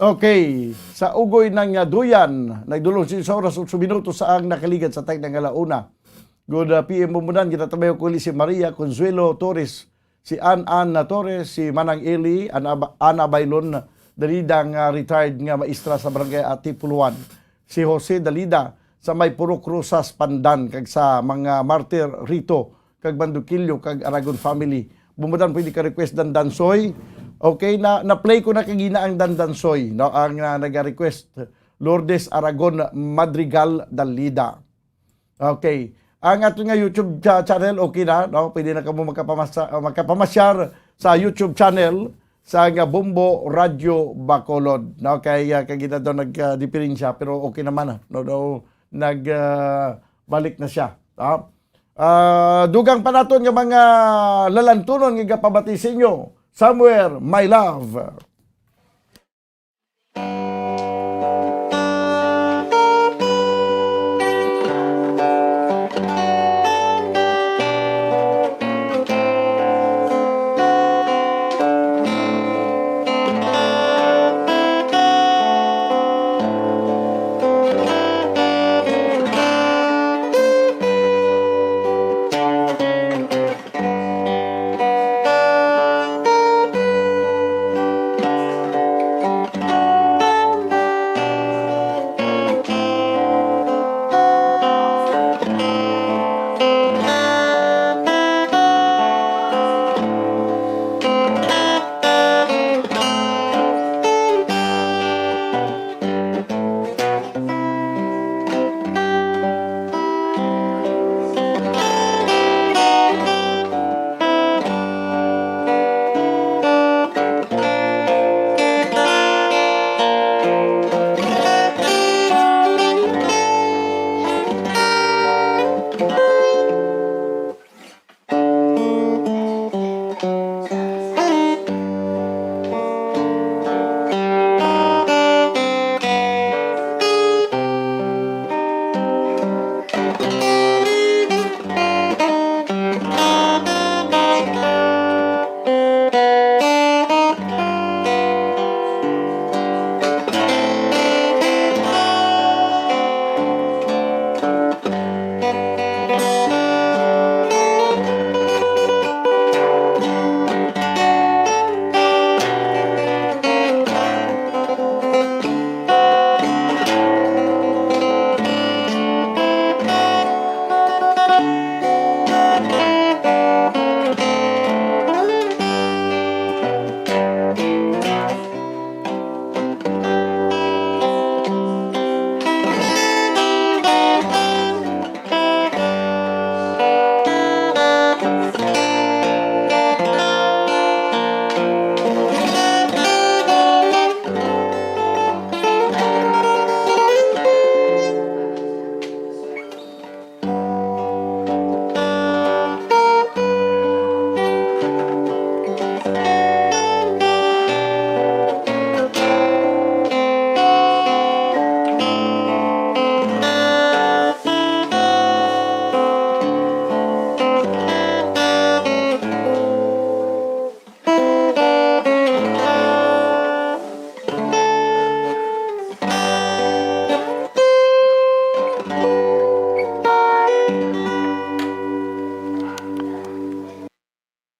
Okay, sa ugoy ng, ah, duyan, nagdulong sini sa oras, otso minutos sa ang nakaligad sa tagna nga ala una. Good, ah, P M Bumbunan, ginatabay ko ni si Maria Consuelo Torres, si Ann Ann Torres, si Manang Eli, Ana, Ana Baylon, Dalida nga retired nga maestra sa Barangay Atipuluan, si Jose Dalida sa may Purok Rosas, Pandan, kag sa mga martir Rito, kag Mandukilyo, kag Aragon family. Bumudan pwede ka request Dandansoy. Okay, na, na-play ko na kagina ang Dandansoy, no? Ang, ah, naga-request, Lourdes Aragon Madrigal Dalida. Okay. Ang ato nga YouTube cha-, channel, okay na, no? Pwede na kamo magkapamasa-, ah, magkapamasyar sa YouTube channel sa nga Bombo Radio Bacolod, no? Kay, ah, kagina daw nagdiperensya, pero okay naman na, no? Daw nag, ah, balik na siya, no? Ah, dugang pa naton nga mga lalantunon nga gapabati sa inyo. Somewhere, my love.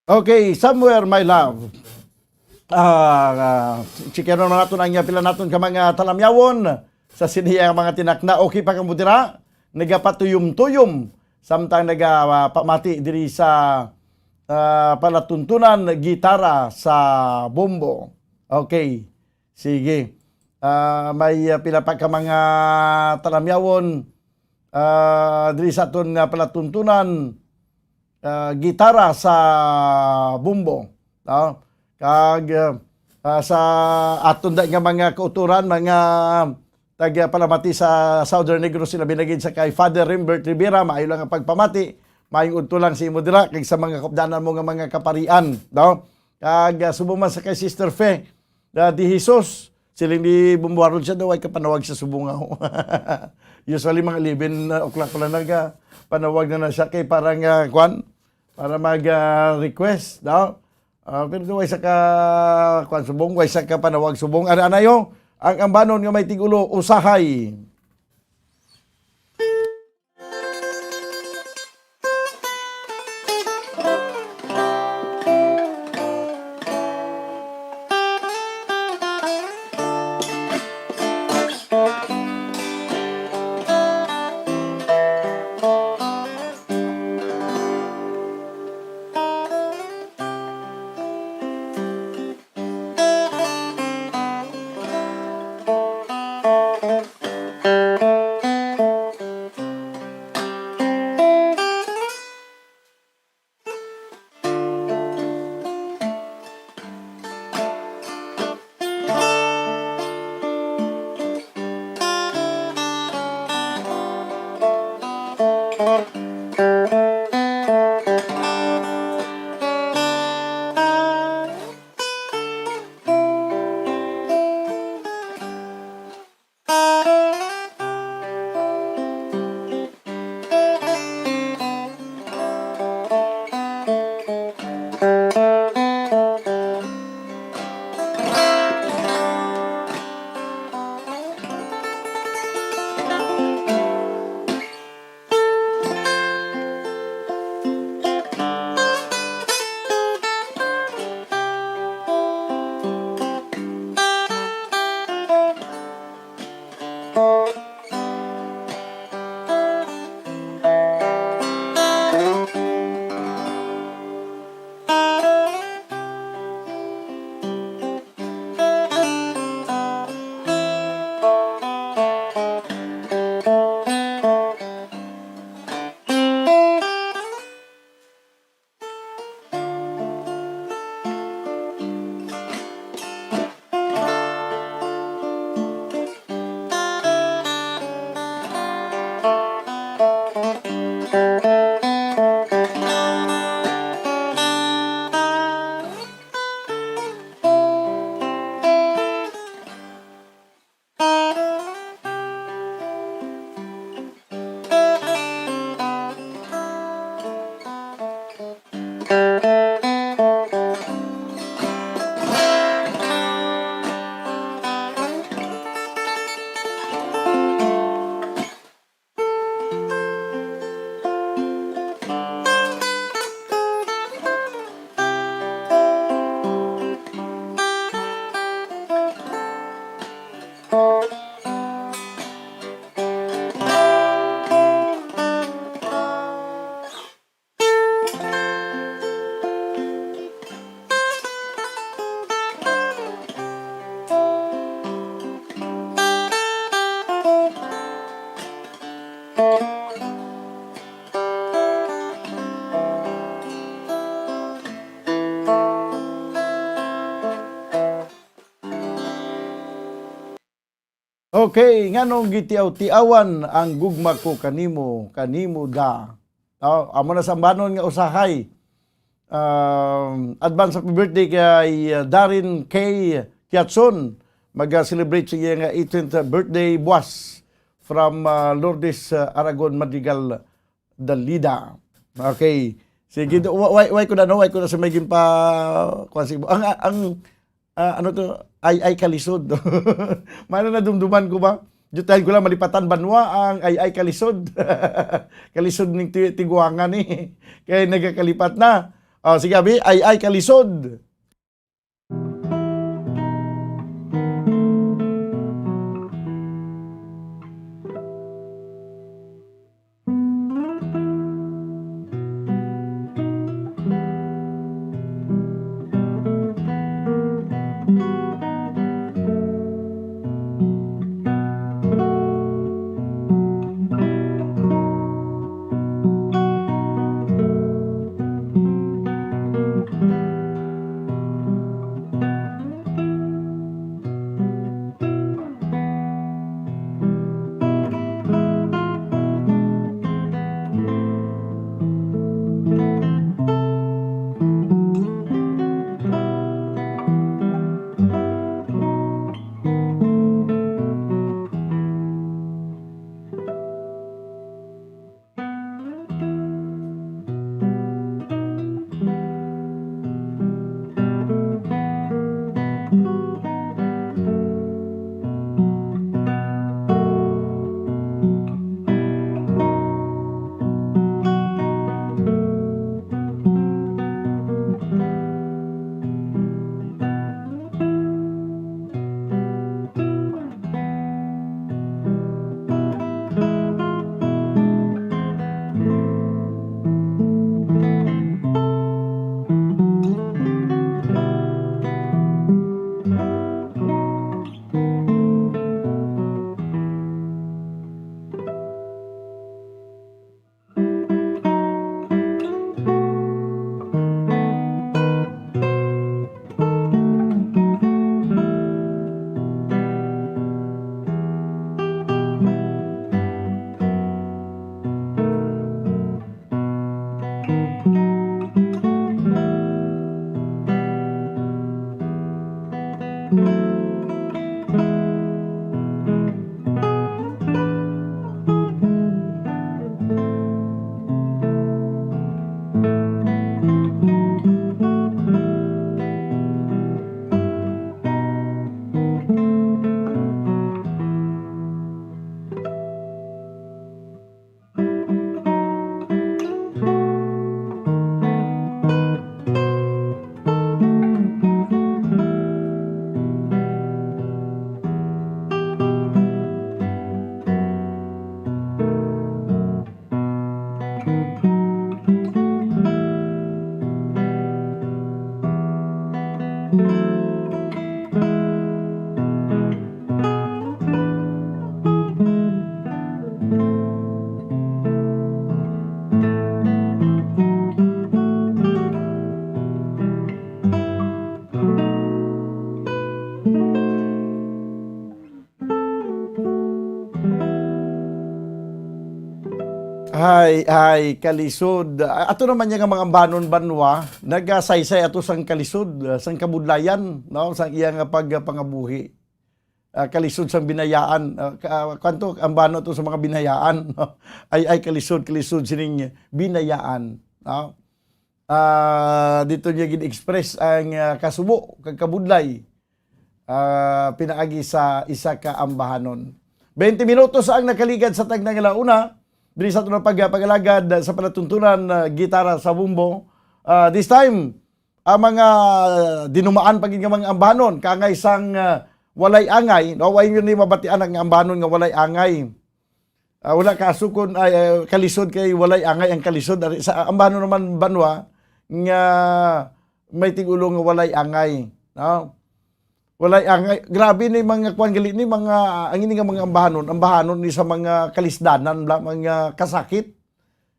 Okay, Somewhere, My Love. Ah, ah, checkin naman naton ang, ah, pila naton ka mga talamyawon sa sini ang mga tinakna. Okay pa kamo dira? Nagapatuyom-tuyom samtang nagapamati diri sa, ah, palatuntunan, gitara sa bombo. Okay. Sige. Ah, may, ah, pila pa ka mga talamyawon, ah, diri sa aton nga palatuntunan, ah, gitara sa bombo, no? Kag, ah, ah, sa aton da nga mga kauturan, mga taga palamati sa Southern Negros, sila binagid sa kay Father Rimbert Rivera, maayo lang ang pagpamati, maayong udto lang sa imo dira, kag sa mga kaupdanan mo nga mga kaparian, no? Kag, ah, subong man sa kay Sister Fe, ah, De Jesus, siling ni Bumbuaron siya daw ay kapanawag sa subong ako. Usually, mga eleven o'clock pala naga panawag na na siya kay parang, ah, kwan, para mag, ah, request, no? Ah, pero way sa ka, kwan, subong, way sa ka panawag subong. Ano, anayo, ang ambanon nga may tigulo, usahay. Okay, nganong gitiaw-tiawan ang gugma ko kanimo, kanimo da? Oh, amo na sa ambanon nga usahay. Um, advance happy birthday kay, uh, Darren K Kiatson. Mag-celebrate siya nga eighteenth birthday buwas from, uh, Lourdes, uh, Aragon Madrigal Dalida. Okay. Sige, do- wa- why, why ko na, no? Why ko na sa may gimpa, kuwan, sige. Ang, ang, ah, ano to? Ay, ay, kalisod. Mana na dumduman ko ba? Dutahin ko lang malipatan banwa ang ay, ay, kalisod. Kalisod ning ti- tiguangan ni. Kaya nagakalipat na. Ah, sige, abi, ay, ay, kalisod. Ay, ay, kalisod. A-, ato naman niya nga mga ambanon banwa, nagasaysay ato sang kalisod, ah, sang kabudlayan, no? Sang iya nga pagpangabuhi. Ah, kalisod sang binayaan. Ah, ka-, ah, kanto, ambanon ato sa mga binayaan, no? Ay, ay, kalisod, kalisod sining binayaan, no? Ah, dito niya gin-express ang, ah, kasubo kag kabudlay, ah, pinaagi sa isa ka ambahanon. Twenty minutos ang nakaligad sa tagna nga launa. Diri sa aton pag-, pag-alagad sa palatuntunan, ah, gitara sa bumbo. Ah, this time, ang mga dinumaan pa gid nga mga ambahanon, kangay sang, ah, walay angay, no? Way yun ni mabatian ang ambahanon nga walay angay. Ah, wala ka asukon, ay, eh, kalisod kay walay angay ang kalisod. Ari, sa ambahanon naman banwa nga may tigulo nga walay angay, no? Walay angay. Grabe ni mga kuan gali ni mga, ang ini nga mga ambahanon, ambahanon ni sa mga kalisdanan, bla, mga kasakit.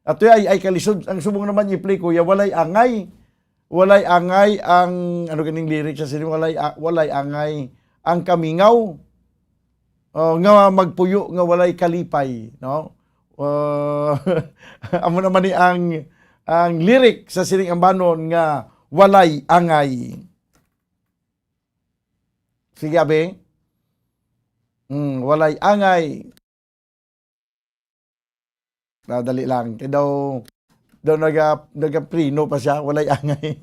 Ato ay, ay kalisod. Ang subong naman ni Play Kuya, walay angay. Walay angay ang, ano ganing lyrics sa sini? Walay a-, walay angay ang kamingaw, oh, nga magpuyo nga walay kalipay, no? Oh, amo naman ni ang, ang lyric sa sining ambanon nga walay angay. Sige, abi. Mm, walay angay. Ah, dali lang. Kay daw, daw naga-, nagapreno pa siya, walay angay.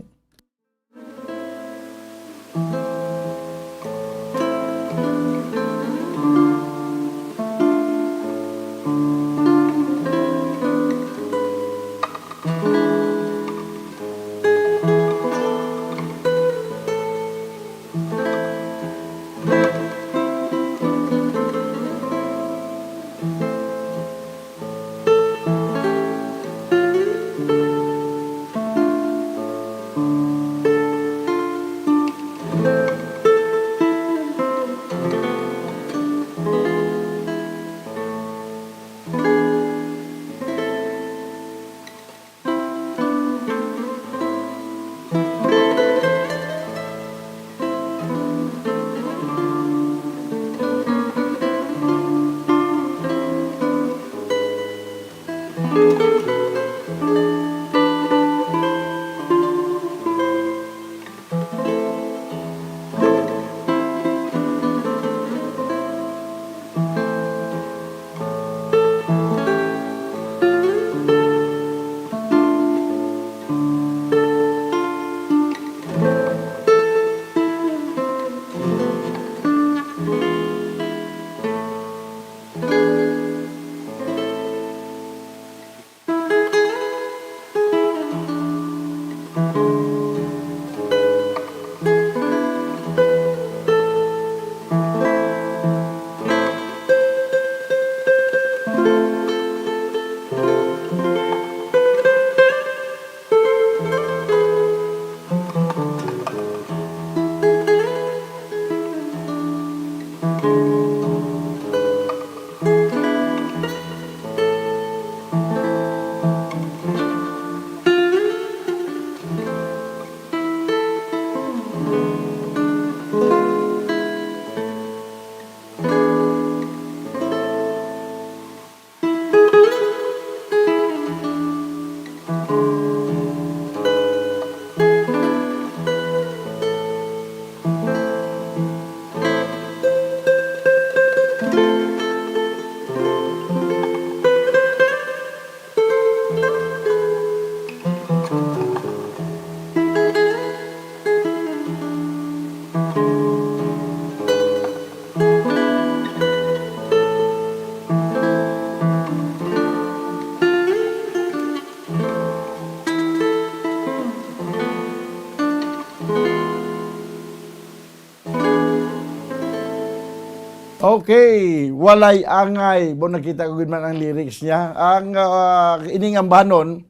Okay, walay angay. Mo nakita ko gid man ang lyrics niya. Ang, ah, ining ambanon,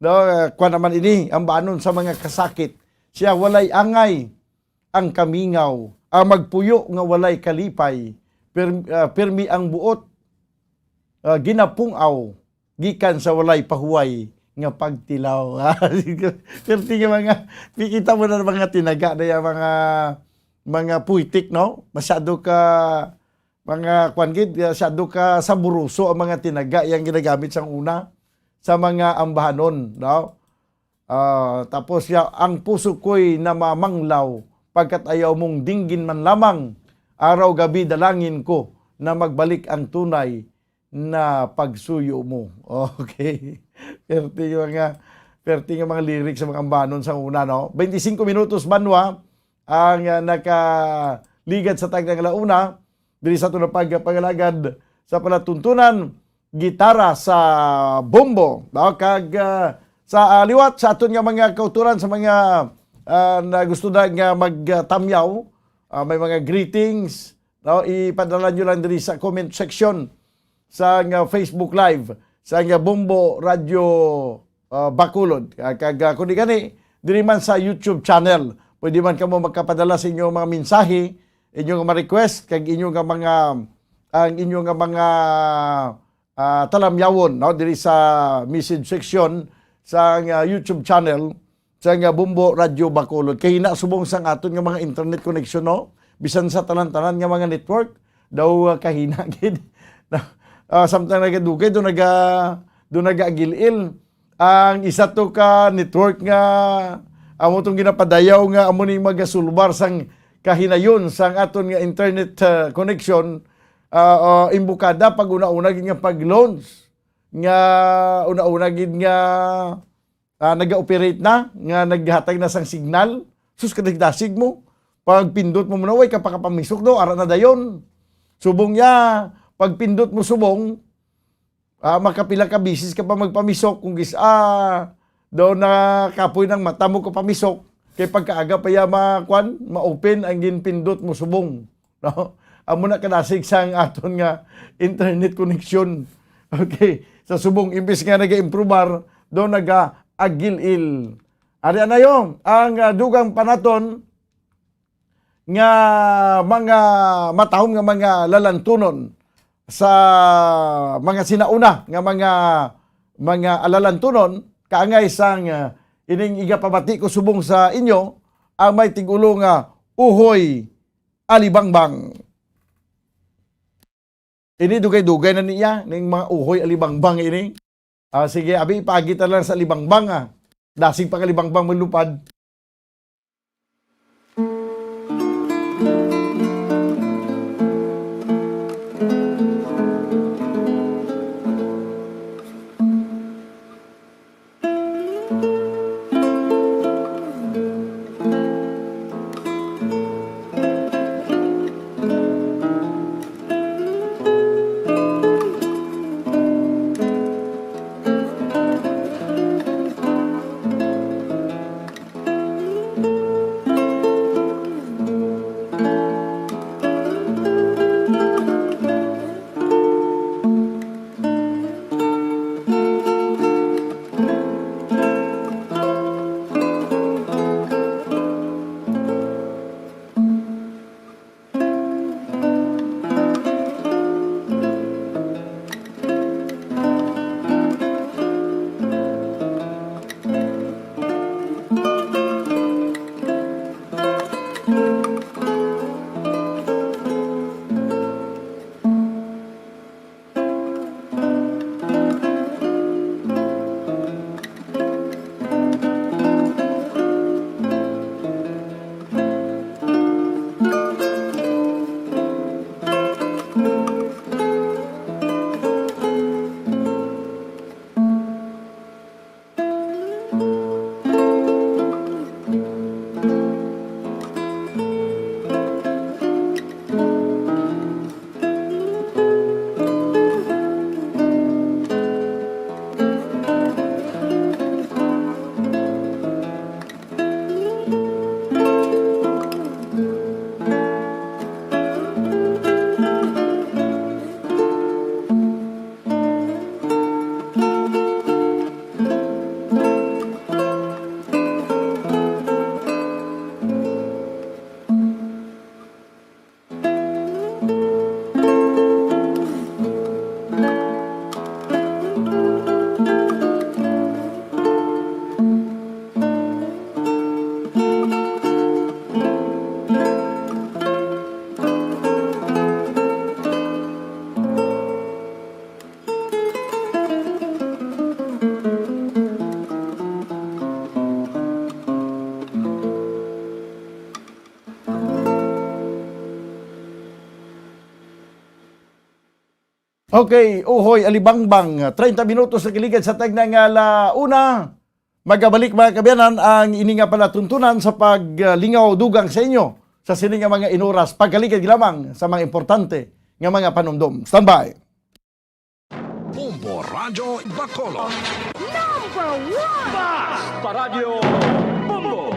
no, ah, kwan naman ini, ambanon sa mga kasakit. Siya, walay angay ang kamingaw, ang magpuyo nga walay kalipay, pir-, ah, pirmi ang buot, ah, ginapung-aw gikan sa walay pahuway nga pagtilaw. Perti nga mga, kikita mo na mga tinaga na yung mga, mga puitik, no? Masyado ka, mga kwan gid, masyado ka saburoso ang mga tinaga yang ginagamit sang una sa mga ambahanon, no? Ah, tapos siya, "Ang puso ko'y namamanglaw, pagkat ayaw mong dinggin man lamang. Araw-gabi dalangin ko na magbalik ang tunay na pagsuyo mo." Okay. Perti nga mga, perti nga mga lyrics sa mga ambanon sa una, no? Twenty-cinco minutos, banwa, ang, ah, nakaligad sa tagna nga launa diri sa aton nga pagpangalagad sa palatuntunan, gitara sa bombo, no? Kag, ah, sa, ah, liwat sa aton nga mga kauturan, sa mga, ah, na gusto na nga magtamyaw, ah, may mga greetings, no? Ipadala nyo lang diri sa comment section sa nga Facebook Live sa nga Bombo Radyo, ah, Bacolod. Ah, kag, ah, kung di gani, diri man sa YouTube channel, pwede man kamo makapadala sa inyong mga mensahe, inyong mga request, kag inyong nga mga, ang inyong nga mga, ah, talamyawon, no, diri sa message section sa nga YouTube channel sa nga Bombo Radyo Bacolod. Kahina subong sang aton nga mga internet connection, no? Bisan sa tanan-tanan nga mga network, daw, ah, kahina gid. Ah, samtang nagadugay, do naga-, do nagaagil-il. Ang isa to ka network nga amo tong ginapadayaw nga amo ni magasulbar sang kahinayon sang aton nga internet, ah, connection, ah, ah, imbukada pag una-una gid nga pag-launch, nga una-una gid nga, ah, naga-operate na, nga naghatag na sang signal. Sus, kadasig-dasig mo. Pag pindot mo muna, way ka pakapamisok do, ara na dayon. Subong ya, pag pindot mo subong, ah, makapila ka bisis ka pa magpamisok, kung gis-, ah, daw na kapoy ng mata mo ka pamisok, kay pagkaaga pa ya ma-, kwan, ma-open ang ginpindot mo subong. No? Amo na kadasig sang aton nga internet connection. Okay. Sa subong, imbis nga naga-improbar, daw naga-agil-il. Ari anayo, ang, ah, dugang panaton nga mga matahom nga mga lalantunon sa mga sinauna nga mga, mga alalantunon, kaangay sang, ah, ining igapabati ko subong sa inyo, ang may tigulo nga Uhoy Alibangbang. Ini dugay-dugay na niya, ning mga uhoy alibangbang ini. Ah, sige, abi, ipaagi ta lang sa alibangbang, ah. Dasig pa ka alibangbang malupad. Okay, uhoy, alibangbang, treinta minutos na giligad sa tagna nga ala una. Magabalik, mga kaabyanan, ang ini nga palatuntunan sa paglingaw dugang sa inyo sa sini nga mga inuras. Pagkaligad lamang sa mga importante nga mga panumdom. Standby. Bombo Radyo Bacolod. Number one! Basta Radyo Bombo!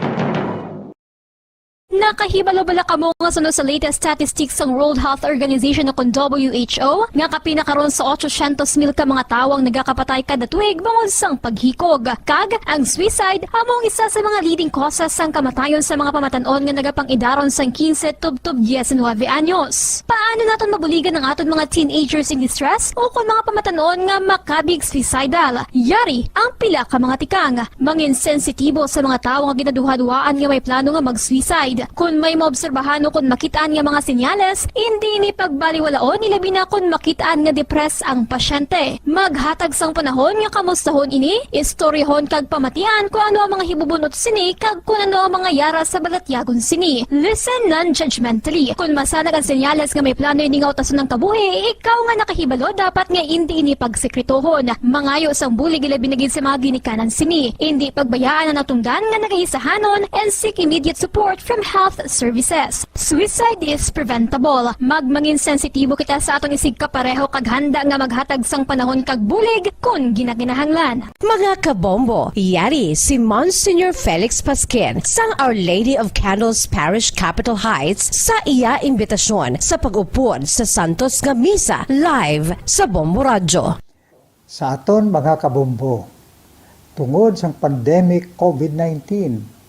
Nakahibalo bala kamo nga suno sa latest statistics sang World Health Organization o kon W H O nga kapin na karon sa otsosyentos mil ka mga tawo ang nagakapatay kada tuig bangod sang paghikog, kag ang suicide amo ang isa sa mga leading causes sang kamatayon sa mga pamatan-on nga nagapang-idaron sang quince tubtob diecinuebe anyos. Paano naton mabuligan ang aton mga teenagers in distress o kon mga pamatan-on nga makabig suicidal? Yari ang pila ka mga tikang. Mangin sensitibo sa mga tawo nga ginaduhaduhaan nga may plano nga mag-suicide. Kon may maobserbahan o kon makit-an nga mga senyales, indi ini pagbaliwalaon, ilabi na kon makit-an nga depressed ang pasyente. Maghatag sang panahon nga kamustahon ini, istoryahon kag pamatian kon ano ang mga hibubun-ot sini kag kon ano ang mga yara sa balatyagon sini. Listen non-judgmentally. Kon masanag ang senyales nga may plano ini nga utason ang kabuhi, ikaw nga nakahibalo dapat nga indi ini pagsekretohon. Mangayo sang bulig ilabi na gid sa mga ginikanan sini. Indi pagbayaan ang natungdan nga nagaisahanon and seek immediate support from health services. Suicide is preventable. Magmangin sensitibo kita sa aton isigkapareho kag handa nga maghatag sang panahon kag bulig kon ginakinahanglan. Mga kabombo, yari si Monsignor Felix Pasquin sang Our Lady of Candles Parish, Capitol Heights, sa iya imbitasyon sa pag-upod sa santos nga misa live sa Bombo Radyo. Sa aton mga kabombo, tungod sang pandemic covid nineteen,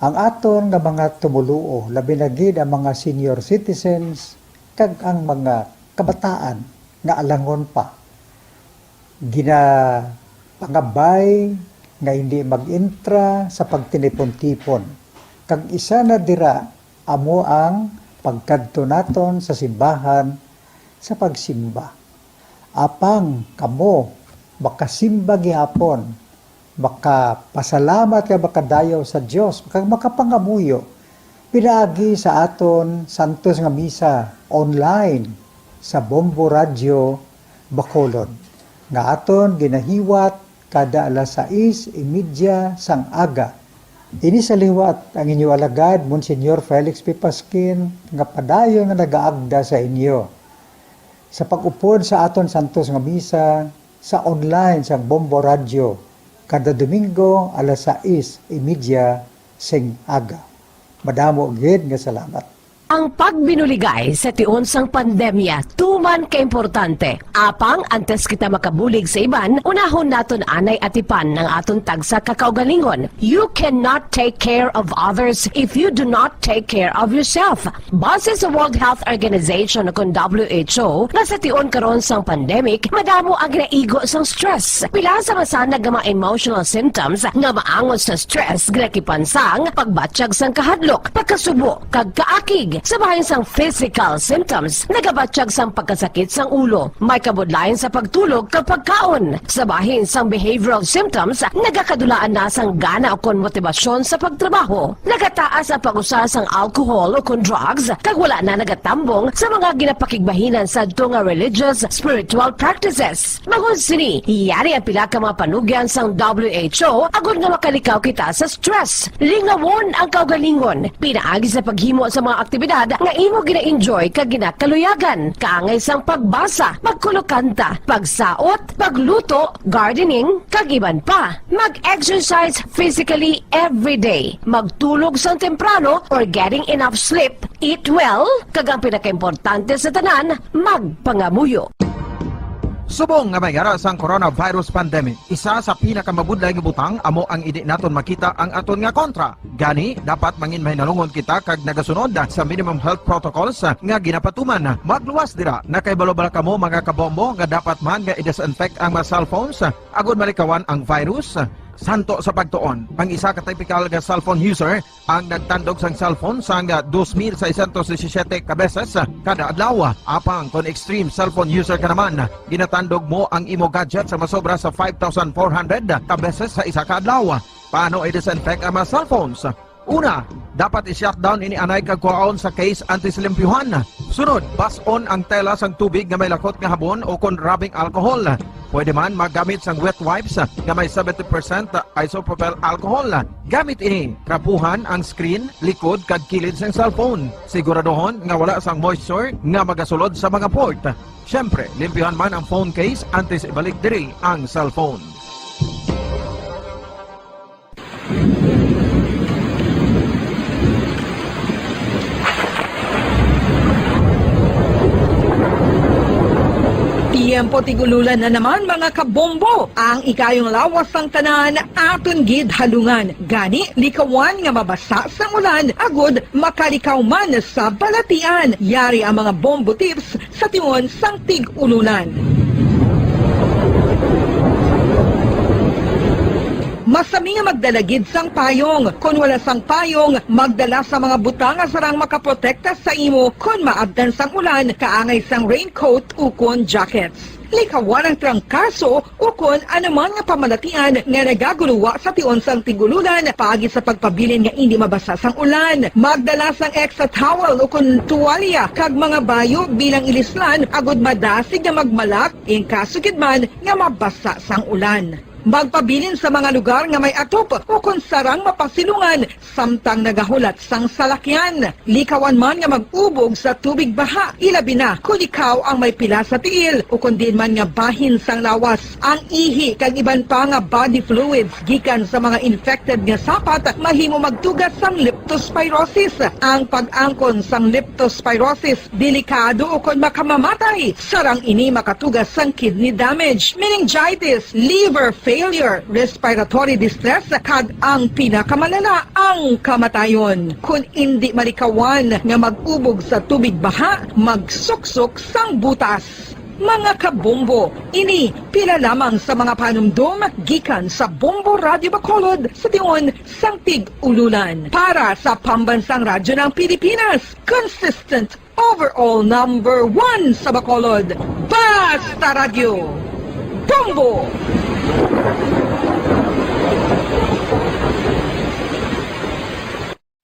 ang aton nga mga tumoluo, labi na gid ang mga senior citizens kag ang mga kabataan nga alangon pa, ginapangabay nga hindi mag-intra sa pagtinipon-tipon, kag isa na dira amo ang pagkadto naton sa simbahan sa pagsimba. Apang kamo, Makasimba gihapon, makapasalamat kag makadayaw sa Dios, kag makapangamuyo pinaagi sa aton santos nga misa online sa Bombo Radyo Bacolod, nga aton ginahiwat kada alas sais y media sang aga. Ini sa liwat ang inyo alagad, Monsignor Felix P. Pasquin, nga padayon nga nagaagda sa inyo sa pag-upod sa aton santos nga misa sa online sang Bombo Radyo kada Domingo alas sais y media sing aga. Madamo gid nga salamat. Ang pagbinuligay sa tion sang pandemya tuman ka importante. Apang antes kita makabulig sa iban, unahon naton anay atipan ang aton tagsa ka kaugalingon. You cannot take care of others if you do not take care of yourself. Base sa World Health Organization o kon W H O, nga sa tion karon sang pandemic, madamo ang ginaigo sang stress. Pila sa masanag nga mga emotional symptoms nga maangot sa stress ginakipan sang pagbatyag sang kahadlok, pagkasubo, kag kaakig. Sa bahin sang physical symptoms, nagabatyag sang pagkasakit sang ulo, may kabudlayan sa pagtulog kag pagkaon. Sa bahin sang behavioral symptoms, nagakadulaan na sang gana ukon motibasyon sa pagtrabaho. Nagataas ang pag-usa sang alcohol ukon drugs, kag wala na nagatambong sa mga ginapakigbahinan sadto nga religious, spiritual practices. Bangod sini, yari ang pila ka mga panugyan sang W H O agod nga makalikaw kita sa stress. Lingawon ang kaugalingon pinaagi sa paghimo sa mga aktibidad nga imo gina-enjoy kag ginakaluyagan, kaangay sang pagbasa, pagkulokanta, pagsaot, pagluto, gardening, kag iban pa. Mag-exercise physically every day. Magtulog sang temprano or getting enough sleep. Eat well, kag ang pinakaimportante sa tanan, magpangamuyo. Subong nga may yara sang coronavirus pandemic, isa sa pinakamabudlay nga butang amo ang indi naton makita ang aton nga kontra. Gani, dapat mangin mahinalungon kita kag nagasunod sa minimum health protocols nga ginapatuman. Magluwas dira, nakahibalo bala kamo, mga kabombo, nga dapat man nga i-disinfect ang mga cellphones agud malikawan ang virus? Santo sa pagtuon, ang isa ka typical nga cellphone user ang nagtandog sang cellphone sang dos mil seiscientos disisiete ka beses kada adlaw. Apang kon extreme cellphone user ka naman, ginatandog mo ang imo gadget sa masobra sa five thousand four hundred ka beses sa isa ka adlaw. Paano i-disinfect ang mga cellphones? Una, dapat i-shutdown ini anay kag kuhaon sa case antes limpyuhan. Sunod, bas-on ang tela sang tubig nga may lakot nga habon o kon rubbing alcohol. Pwede man maggamit sang wet wipes nga may seventy percent isopropyl alcohol. Gamit ini, trapuhan ang screen, likod, kag kilid sang cellphone. Siguraduhon nga wala sang moisture nga magasulod sa mga port. Siyempre, limpyuhan man ang phone case antes ibalik diri ang cellphone. Tiyempo tig-ululan na naman, mga kabombo. Ang ikayong lawas sang tanan aton gid halungan. Gani, likawan nga mabasa sang ulan agud makalikaw man sa balatian. Yari ang mga bombo tips sa tion sang tig-ululan. Masami nga magdala gid sang payong. Kon wala sang payong, magdala sa mga butang nga sarang makaprotekta sa imo kon maabtan sang ulan, kaangay sang raincoat ukon jackets. Likawan ang trangkaso ukon anuman nga pamalatian nga nagaguluwa sa tion sang tig-ululan paagi sa pagpabilin nga indi mabasa sang ulan. Magdala sang extra towel ukon tuwalya kag mga bayo bilang ilislan agud madasig nga magmalak in kaso gid man nga mabasa sang ulan. Magpabilin sa mga lugar nga may atop ukon sarang mapasilungan samtang nagahulat sang salakyan. Likawan man nga mag-ubog sa tubig baha, ilabi na kon ikaw ang may pila sa tiil ukon diin man nga bahin sang lawas. Ang ihi kag iban pa nga body fluids gikan sa mga infected nga sapat mahimo magtuga sang leptospirosis. Ang pag-angkon sang leptospirosis delikado ukon makamamatay. Sarang ini makatuga sang kidney damage, meningitis, liver failure, respiratory distress, kag ang pinakamalala, ang kamatayon. Kon indi malikawan nga mag-ubog sa tubig baha, magsuksok sang butas. Mga kabombo, ini pila lamang sa mga panumdom gikan sa Bombo Radyo Bacolod sa tion sang tig-ululan. Para sa Pambansang Radyo ng Pilipinas, consistent overall number one sa Bacolod, Basta Radyo. Bombo!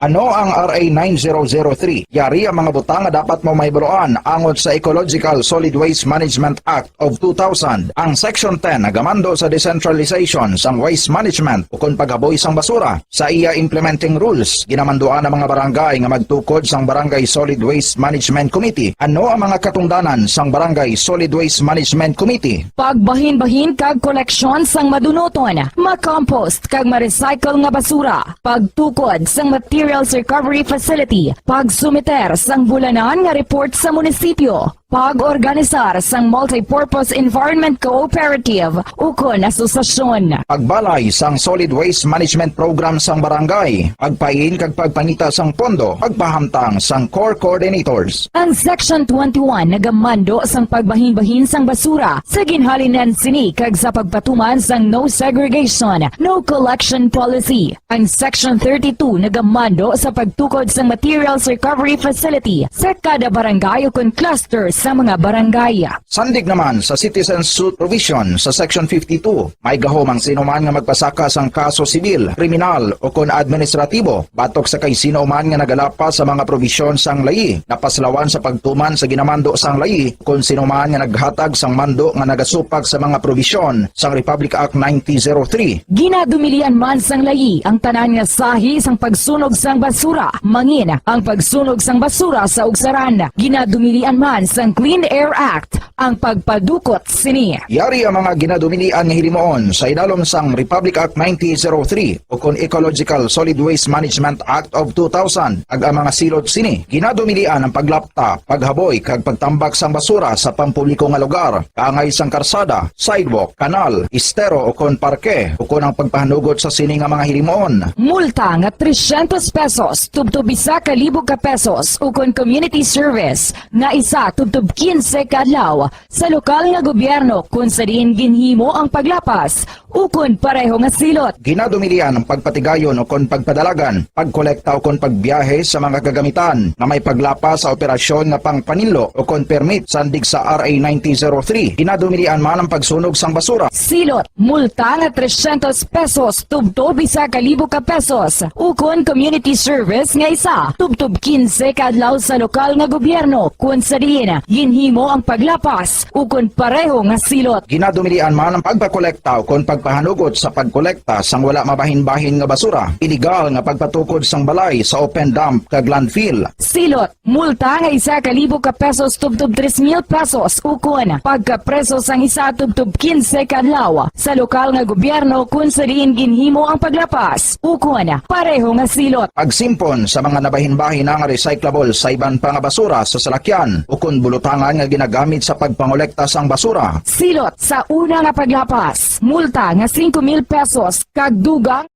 Ano ang R A nine zero zero three? Yari ang mga butang nga dapat mo mahibaluan angot sa Ecological Solid Waste Management Act of two thousand. Ang Section ten nagamando sa decentralization sang waste management ukon paghaboy sang basura. Sa iya implementing rules, ginamanduan ang mga barangay nga magtukod sang Barangay Solid Waste Management Committee. Ano ang mga katungdanan sang Barangay Solid Waste Management Committee? Pagbahinbahin kag koleksyon sang madunuton, makompost kag ma-recycle nga basura, pagtukod sang materials recovery facility, pagsumiter sang bulanan nga report sa munisipyo, pag-organisar sang multipurpose environment cooperative ukon asosasyon. Pagbalay sang solid waste management program sang barangay, pagpain kag pagpangita sang pondo, pagpahamtang sang core coordinators. Ang Section twenty-one nagamando sang pagbahinbahin sang basura sa ginhalinan sini kag sa pagpatuman sang no segregation, no collection policy. Ang Section thirty-two nagamando sa pagtukod sang materials recovery facility sa kada barangay ukon cluster sa mga barangay. Sandig naman sa citizen suit provision sa Section fifty-two, may gahom ang sino man nga magpasaka sang kaso sibil, kriminal, ukon administratibo batok sa kay sino man nga nagalapas sa mga probisyon sang layi, napaslawan sa pagtuman sa ginamando sang layi, kon sino man nga naghatag sang mando nga nagasupak sa mga probisyon sang Republic Act nineteen zero three. Ginadumilian man sang layi ang tanan nga sahi sang pagsunog sang basura, mangin ang pagsunog sang basura sa ugsaran. Ginadumilian man sang Clean Air Act ang pagpadukot sini. Yari ang mga ginadumilian nga hilimuon sa idalom sang Republic Act nineteen zero three ukon Ecological Solid Waste Management Act of two thousand, kag ang mga silot sini. Ginadumilian ang paglapta, paghaboy, kag pagtambak sang basura sa pampubliko nga lugar, kaangay sang karsada, sidewalk, kanal, estero, ukon parke, ukon ang pagpahanugot sa sini nga mga hilimuon. Multa nga trescientos pesos tubtob isa ka libo ka pesos, ukon community service nga isa tubtob quince ka adlaw sa lokal nga gobyerno kon sa diin ginhimo ang paglapas ukon pareho nga silot. Ginadumilian ang pagpatigayon ukon pagpadalagan, pagkolekta ukon pagbiyahe sa mga kagamitan nga may paglapas sa operasyon nga pangpaninlo ukon permit sandig sa R A nineteen zero three. Ginadumilian man ang pagsunog sang basura. Silot, multa nga trescientos pesos tubtob isa ka libo ka pesos, ukon community service nga isa tubtob quince ka adlaw sa lokal nga gobyerno kon sa diin ginhimo ang paglapas ukon pareho nga silot. Ginadumilian man ang pagpakolekta ukon pagpahanugot sa pagkolekta sang wala mabahin-bahin nga basura, iligal nga pagpatukod sang balay sa open dump kag landfill. Silot, multa nga isa ka libo ka pesos tubtob tres mil pesos, ukon pagkapreso sang isa tubtob quince ka adlaw sa lokal nga gobyerno kon sa diin ginhimo ang paglapas, ukon pareho nga silot. Pagsimpon sa mga nabahin-bahin na nga recyclable sa iban pa nga basura sa salakyan ukon bulutangan nga ginagamit sa pagpangolekta sang basura. Silot sa una nga paglapas, multa nga singko mil pesos kag dugang.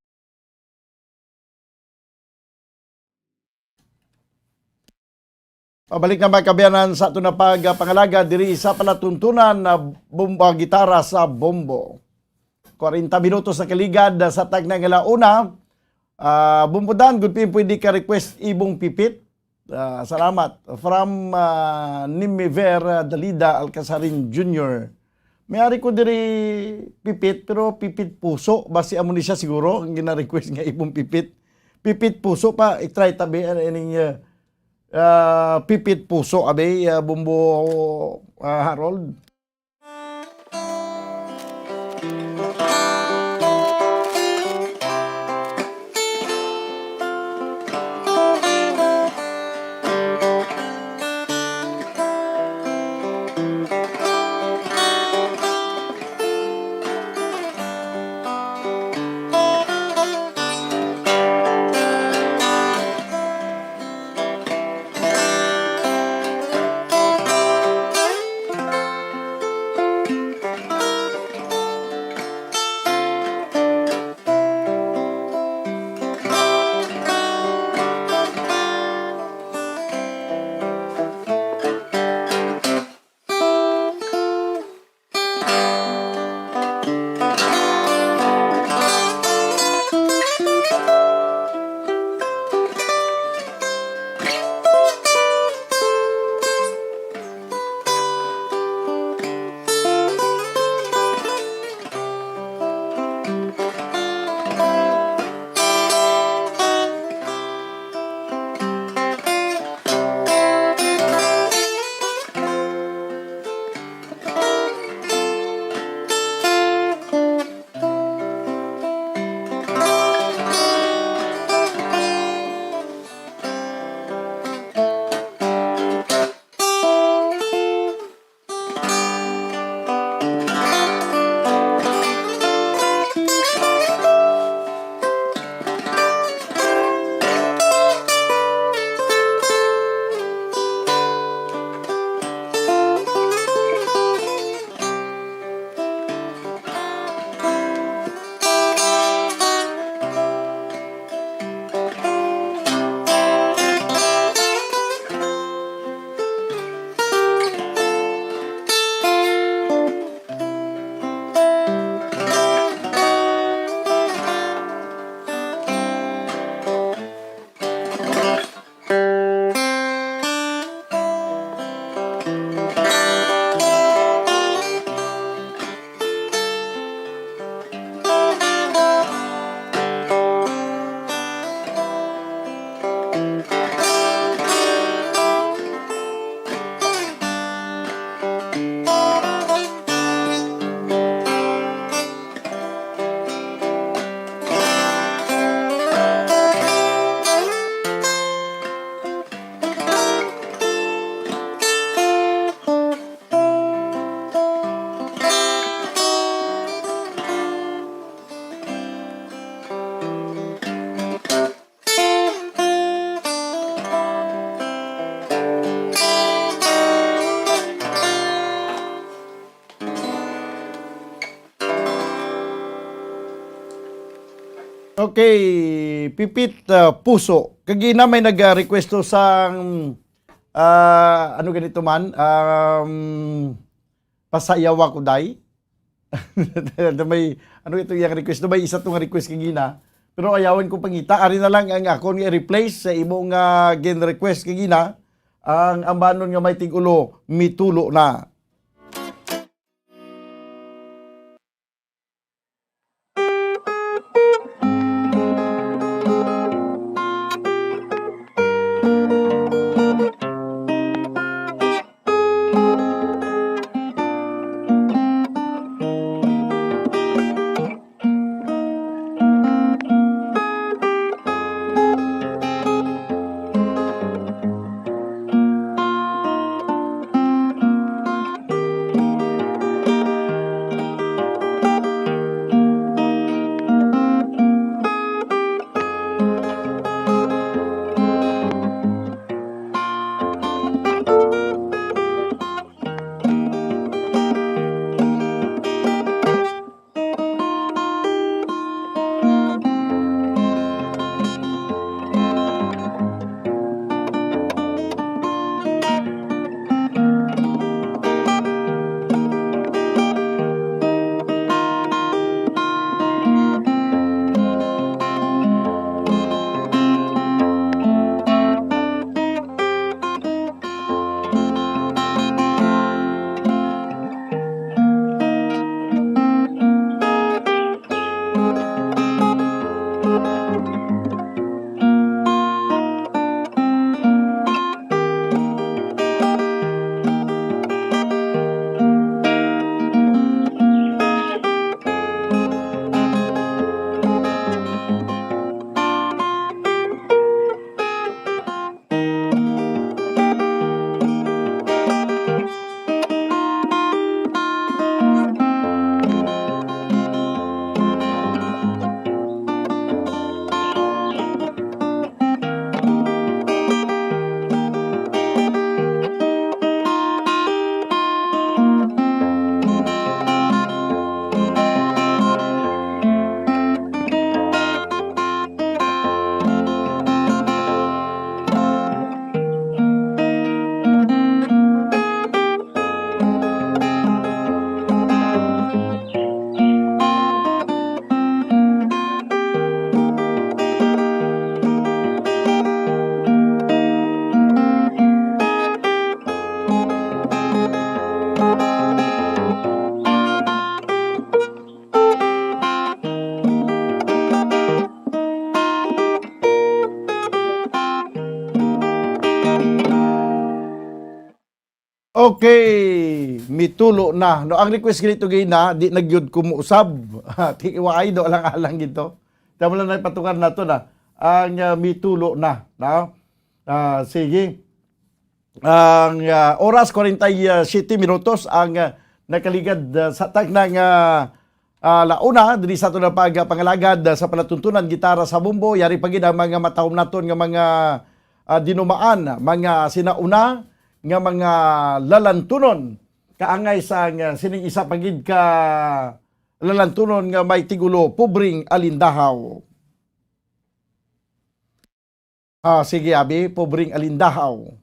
Pabalik na, mga kaabyanan, sa aton na pagpangalagad diri sa palatuntunan na bomba gitara sa Bombo. Kwarenta minutos na kaligad sa tagna nga launa. Ah, Bombo Dan, good, pwede ka request Ibong Pipit. Ah, salamat. From, ah, Nimiver, ah, Dalida Alcasarin Junior. May ari ko diri Pipit, pero Pipit Puso. Basi amo ni siya siguro ang gina-request nga Ibong Pipit. Pipit Puso pa, i-try tabi, ano, ining, ah, ah, Pipit Puso, abi, ah, Bombo, ah, Harold. Okay, Pipit, ah, Puso. Kagina may nag-request to sang, ah, ano ganito man, um, Pasayawa Ko Day. May, ano ito yung request? May isa to nga request kagina. Pero ayawan ko pangita. Ari na lang ang akon nga replace sa imo nga gin-request kagina. Ang ambanon nga may tigulo, Mitulo Na. Okay, Mitulo Na. No, ang request ganito gina, di na gyud ko muusab. Tiwaay do alang-alang gito. Tama lang na ipatukar nato na ang, ah, Mitulo Na, no? Ah, sige. Ang, ah, oras, kwarenta y siete minutos ang, ah, nakaligad, ah, sa takna nga, ah, launa diri sa aton nga pagpangalagad, ah, sa palatuntunan, gitara sa bombo. Yari pa gid ang mga matahom naton nga mga, ah, dinumaan, mga sinauna nga mga lalantunon. Kaangay sa, ah, sining isa pa gid ka lalantunon nga may tigulo, Pobreng Alindahaw. Ah, sige, abi, Pobreng Alindahaw.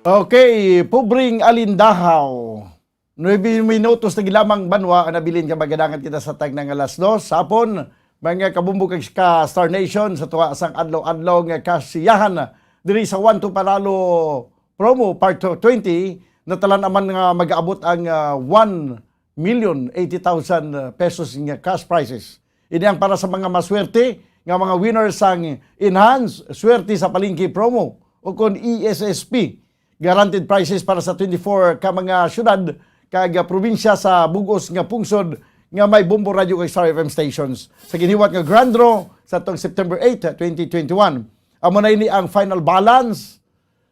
Okay, pobreng alindahaw. Nuebe minutos na gid lamang, banwa, ang nabilin ka magadangat kita sa tagna nga alas dos sa hapon. Mga kabumbo kag ka Star Nation, sa tuwa sang adlaw-adlaw nga kasiyahan diri sa One to Panalo Promo Part twenty, natalan naman nga mag-aabot ang, ah, one million eighty thousand pesos nga cash prizes. Ini ang para sa mga maswerte nga mga winners sang Enhanced Swerte sa Palengke Promo, o kon E S S P. Guaranteed prizes para sa twenty-four ka mga syudad kag probinsya sa bug-os nga pungsod nga may Bombo Radyo kag Star F M stations sa ginhiwat nga grand draw sa tong September eight, twenty twenty-one. Amo na ini ang final balance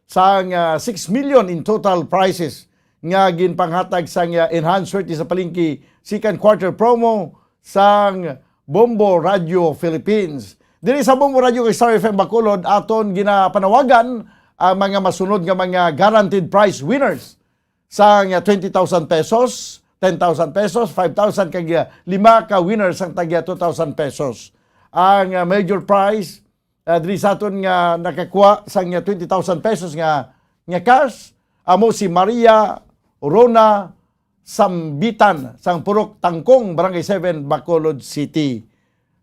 sang, ah, six million in total prizes nga ginpanghatag sang, ah, Enhanced Swerte sa Palengke second quarter promo sang Bombo Radio Philippines. Diri sa Bombo Radio kag Star F M Bacolod, aton ginapanawagan ang mga masunod nga mga guaranteed prize winners sang, ah, twenty thousand pesos, ten thousand pesos, five thousand kag, ah, lima ka winners sang tag, ah, two thousand pesos. Ang, ah, major prize, ah, diri sa aton nga nakakuha sang twenty thousand pesos nga, nga cash, amo si Maria Rona Sambitan sang Purok Tangkong, Barangay seven, Bacolod City.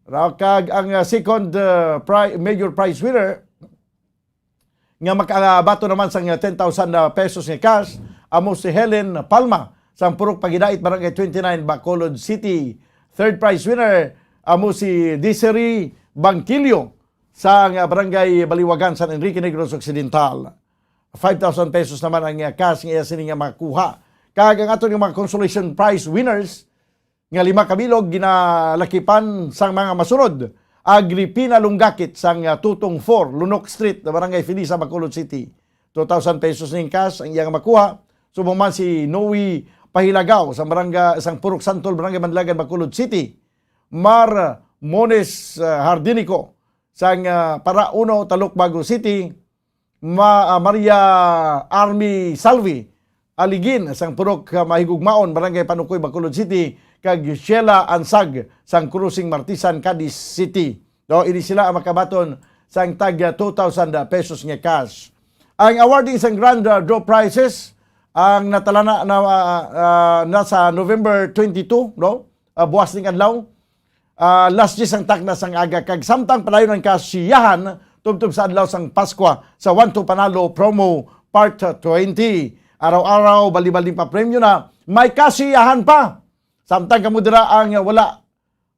Ra-, kag ang, ah, second, ah, pri-, major prize winner nga makabaton naman sang, ah, ten thousand, ah, pesos nga cash, amo si Helen Palma sang Purok Pagidait, Barangay twenty-nine, Bacolod City. Third prize winner amo si Desiree Bangkilio sang, ah, Barangay Baliwagan, San Enrique Negros Occidental. Five thousand pesos naman ang, ah, cash nga iya sini nga makuha. Kag ang aton nga mga consolation prize winners nga lima ka bilog ginalakipan sang mga masunod: Agripina Lunggakit sang, ah, Tutong four, Lunok Street, Barangay Felisa, Bacolod City, two thousand pesos ning cash ang iyang makuha. Subong man si Noe Pahilagaw sang barangay, sang Purok Santol, Barangay Manlagan, Bacolod City, Mar Mones, ah, Hardinico sang, ah, Para Uno, Talukbago City, Ma-, ah, Maria Army Salvi Aligin sang Purok, ah, Mahigugmaon, Barangay Panukoy, Bacolod City, kag Sheila Ansag sang Crossing Martisan, Cadiz City. No, ini sila ang makabaton sang tag, ah, two thousand pesos nga cash. Ang awarding sang grand, ah, draw prizes ang natalana na, ah, ah, na sa November twenty-two, no? Ah, buwas ning adlaw. Ah, alas diyes ang takna sang aga, kag samtang padayon ang kasiyahan tubtob sa adlaw sang Paskwa sa One to Panalo Promo Part twenty. Araw-araw, balibali pa premyo na, may kasiyahan pa. Samtang kamo dira ang wala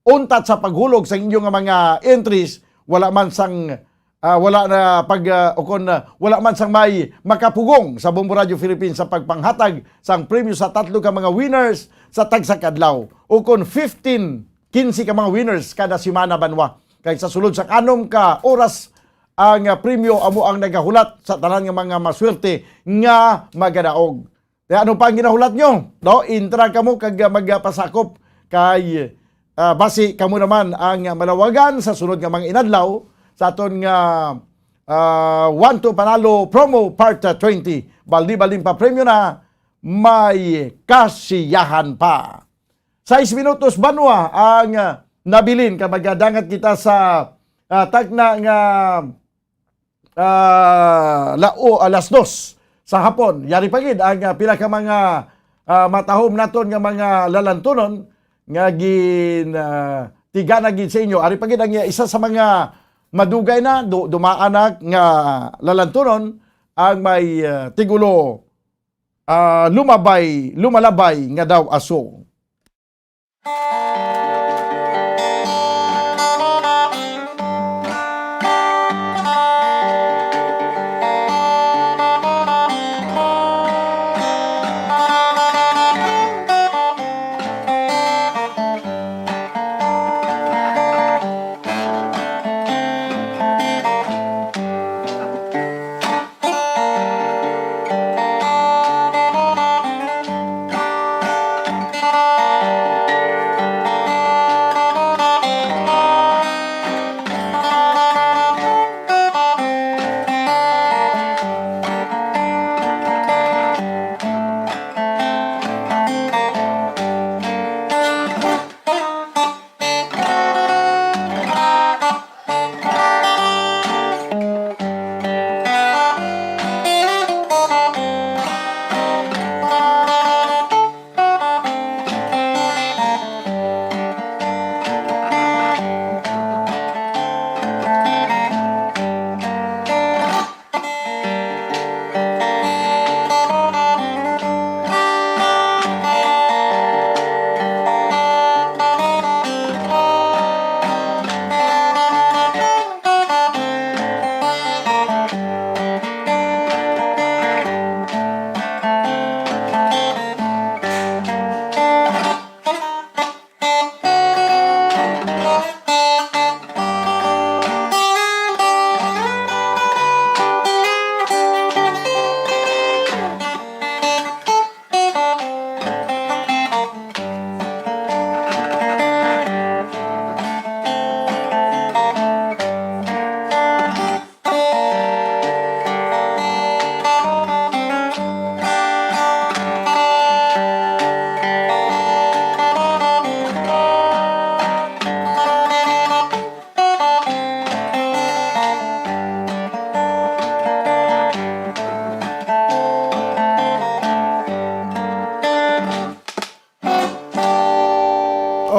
untat sa paghulog sa inyo nga mga entries, wala man sang, ah, wala na pag, ah, o kon, ah, wala man sang may makapugong sa Bombo Radio Philippines sa pagpanghatag sang premyo sa tatlo ka mga winners sa tagsa ka adlaw, o kon fifteen, quince ka mga winners kada semana, banwa. Kay sa sulod sa anom ka oras, ang, ah, premyo amo ang nagahulat sa tanan nga mga maswerte nga magadaog. Kaya ano pa ang ginahulat nyo? No? Intra kamo kag, ah, magpasakop kay, ah, basi kamo naman ang, ah, malawagan sa sunod nga mga inadlaw sa aton nga, ah, One to Panalo Promo Part, ah, twenty. Baldi-balding pa premyo na, may kasiyahan pa. Sais minutos, banwa, ang, ah, nabilin ka magadangat kita sa, ah, tagna nga, ah, lao-, alas dos sa hapon. Yari pa gid ang, ah, pila ka mga, ah, matahom naton nga mga lalantunon nga gin, ah, tigana gid sa inyo. Ari pa gid ang isa sa mga madugay na, du-, dumaan na nga lalantunon ang may, ah, tigulo, ah, lumabay, lumalabay nga daw aso.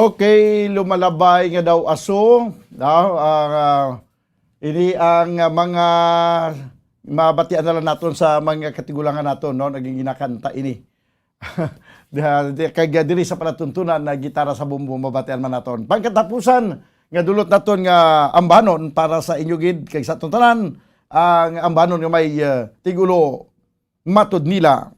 Okay, lumalabay nga daw aso. Daw, ah, ini ang, ah, mga mabatian na lang naton sa mga katigulangan naton, no? Naging ginakanta ini. Da-, di-, kag diri sa palatuntunan na gitara sa bumbo, mabatian man naton. Pangkatapusan nga dulot naton nga ambanon para sa inyo gid kag sa aton tanan, ang ambanon nga may, ah, tigulo, matod nila.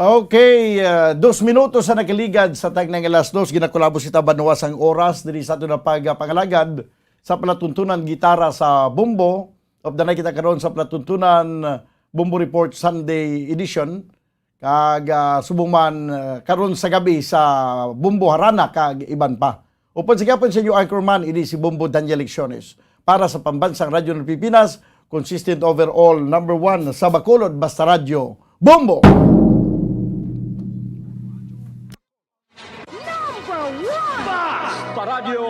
Okay, ah, dos minutos sa nakaligad sa tagnang alas dos, ginakulabos kita banwa sang oras diri sa aton na pagpangalagad sa palatuntunan gitara sa Bombo. Updanay kita karon sa palatuntunan, ah, Bombo Report Sunday Edition. Kag, ah, subong man, ah, karon sa gabi sa Bombo Harana kag iban pa. Upod sa gihapon sa inyo anchorman, ini si Bombo Daniel Lecciones. Para sa Pambansang Radyo ng Pilipinas, consistent overall, number one sa Bacolod, basta radyo, Bombo! Number one! Basta Radio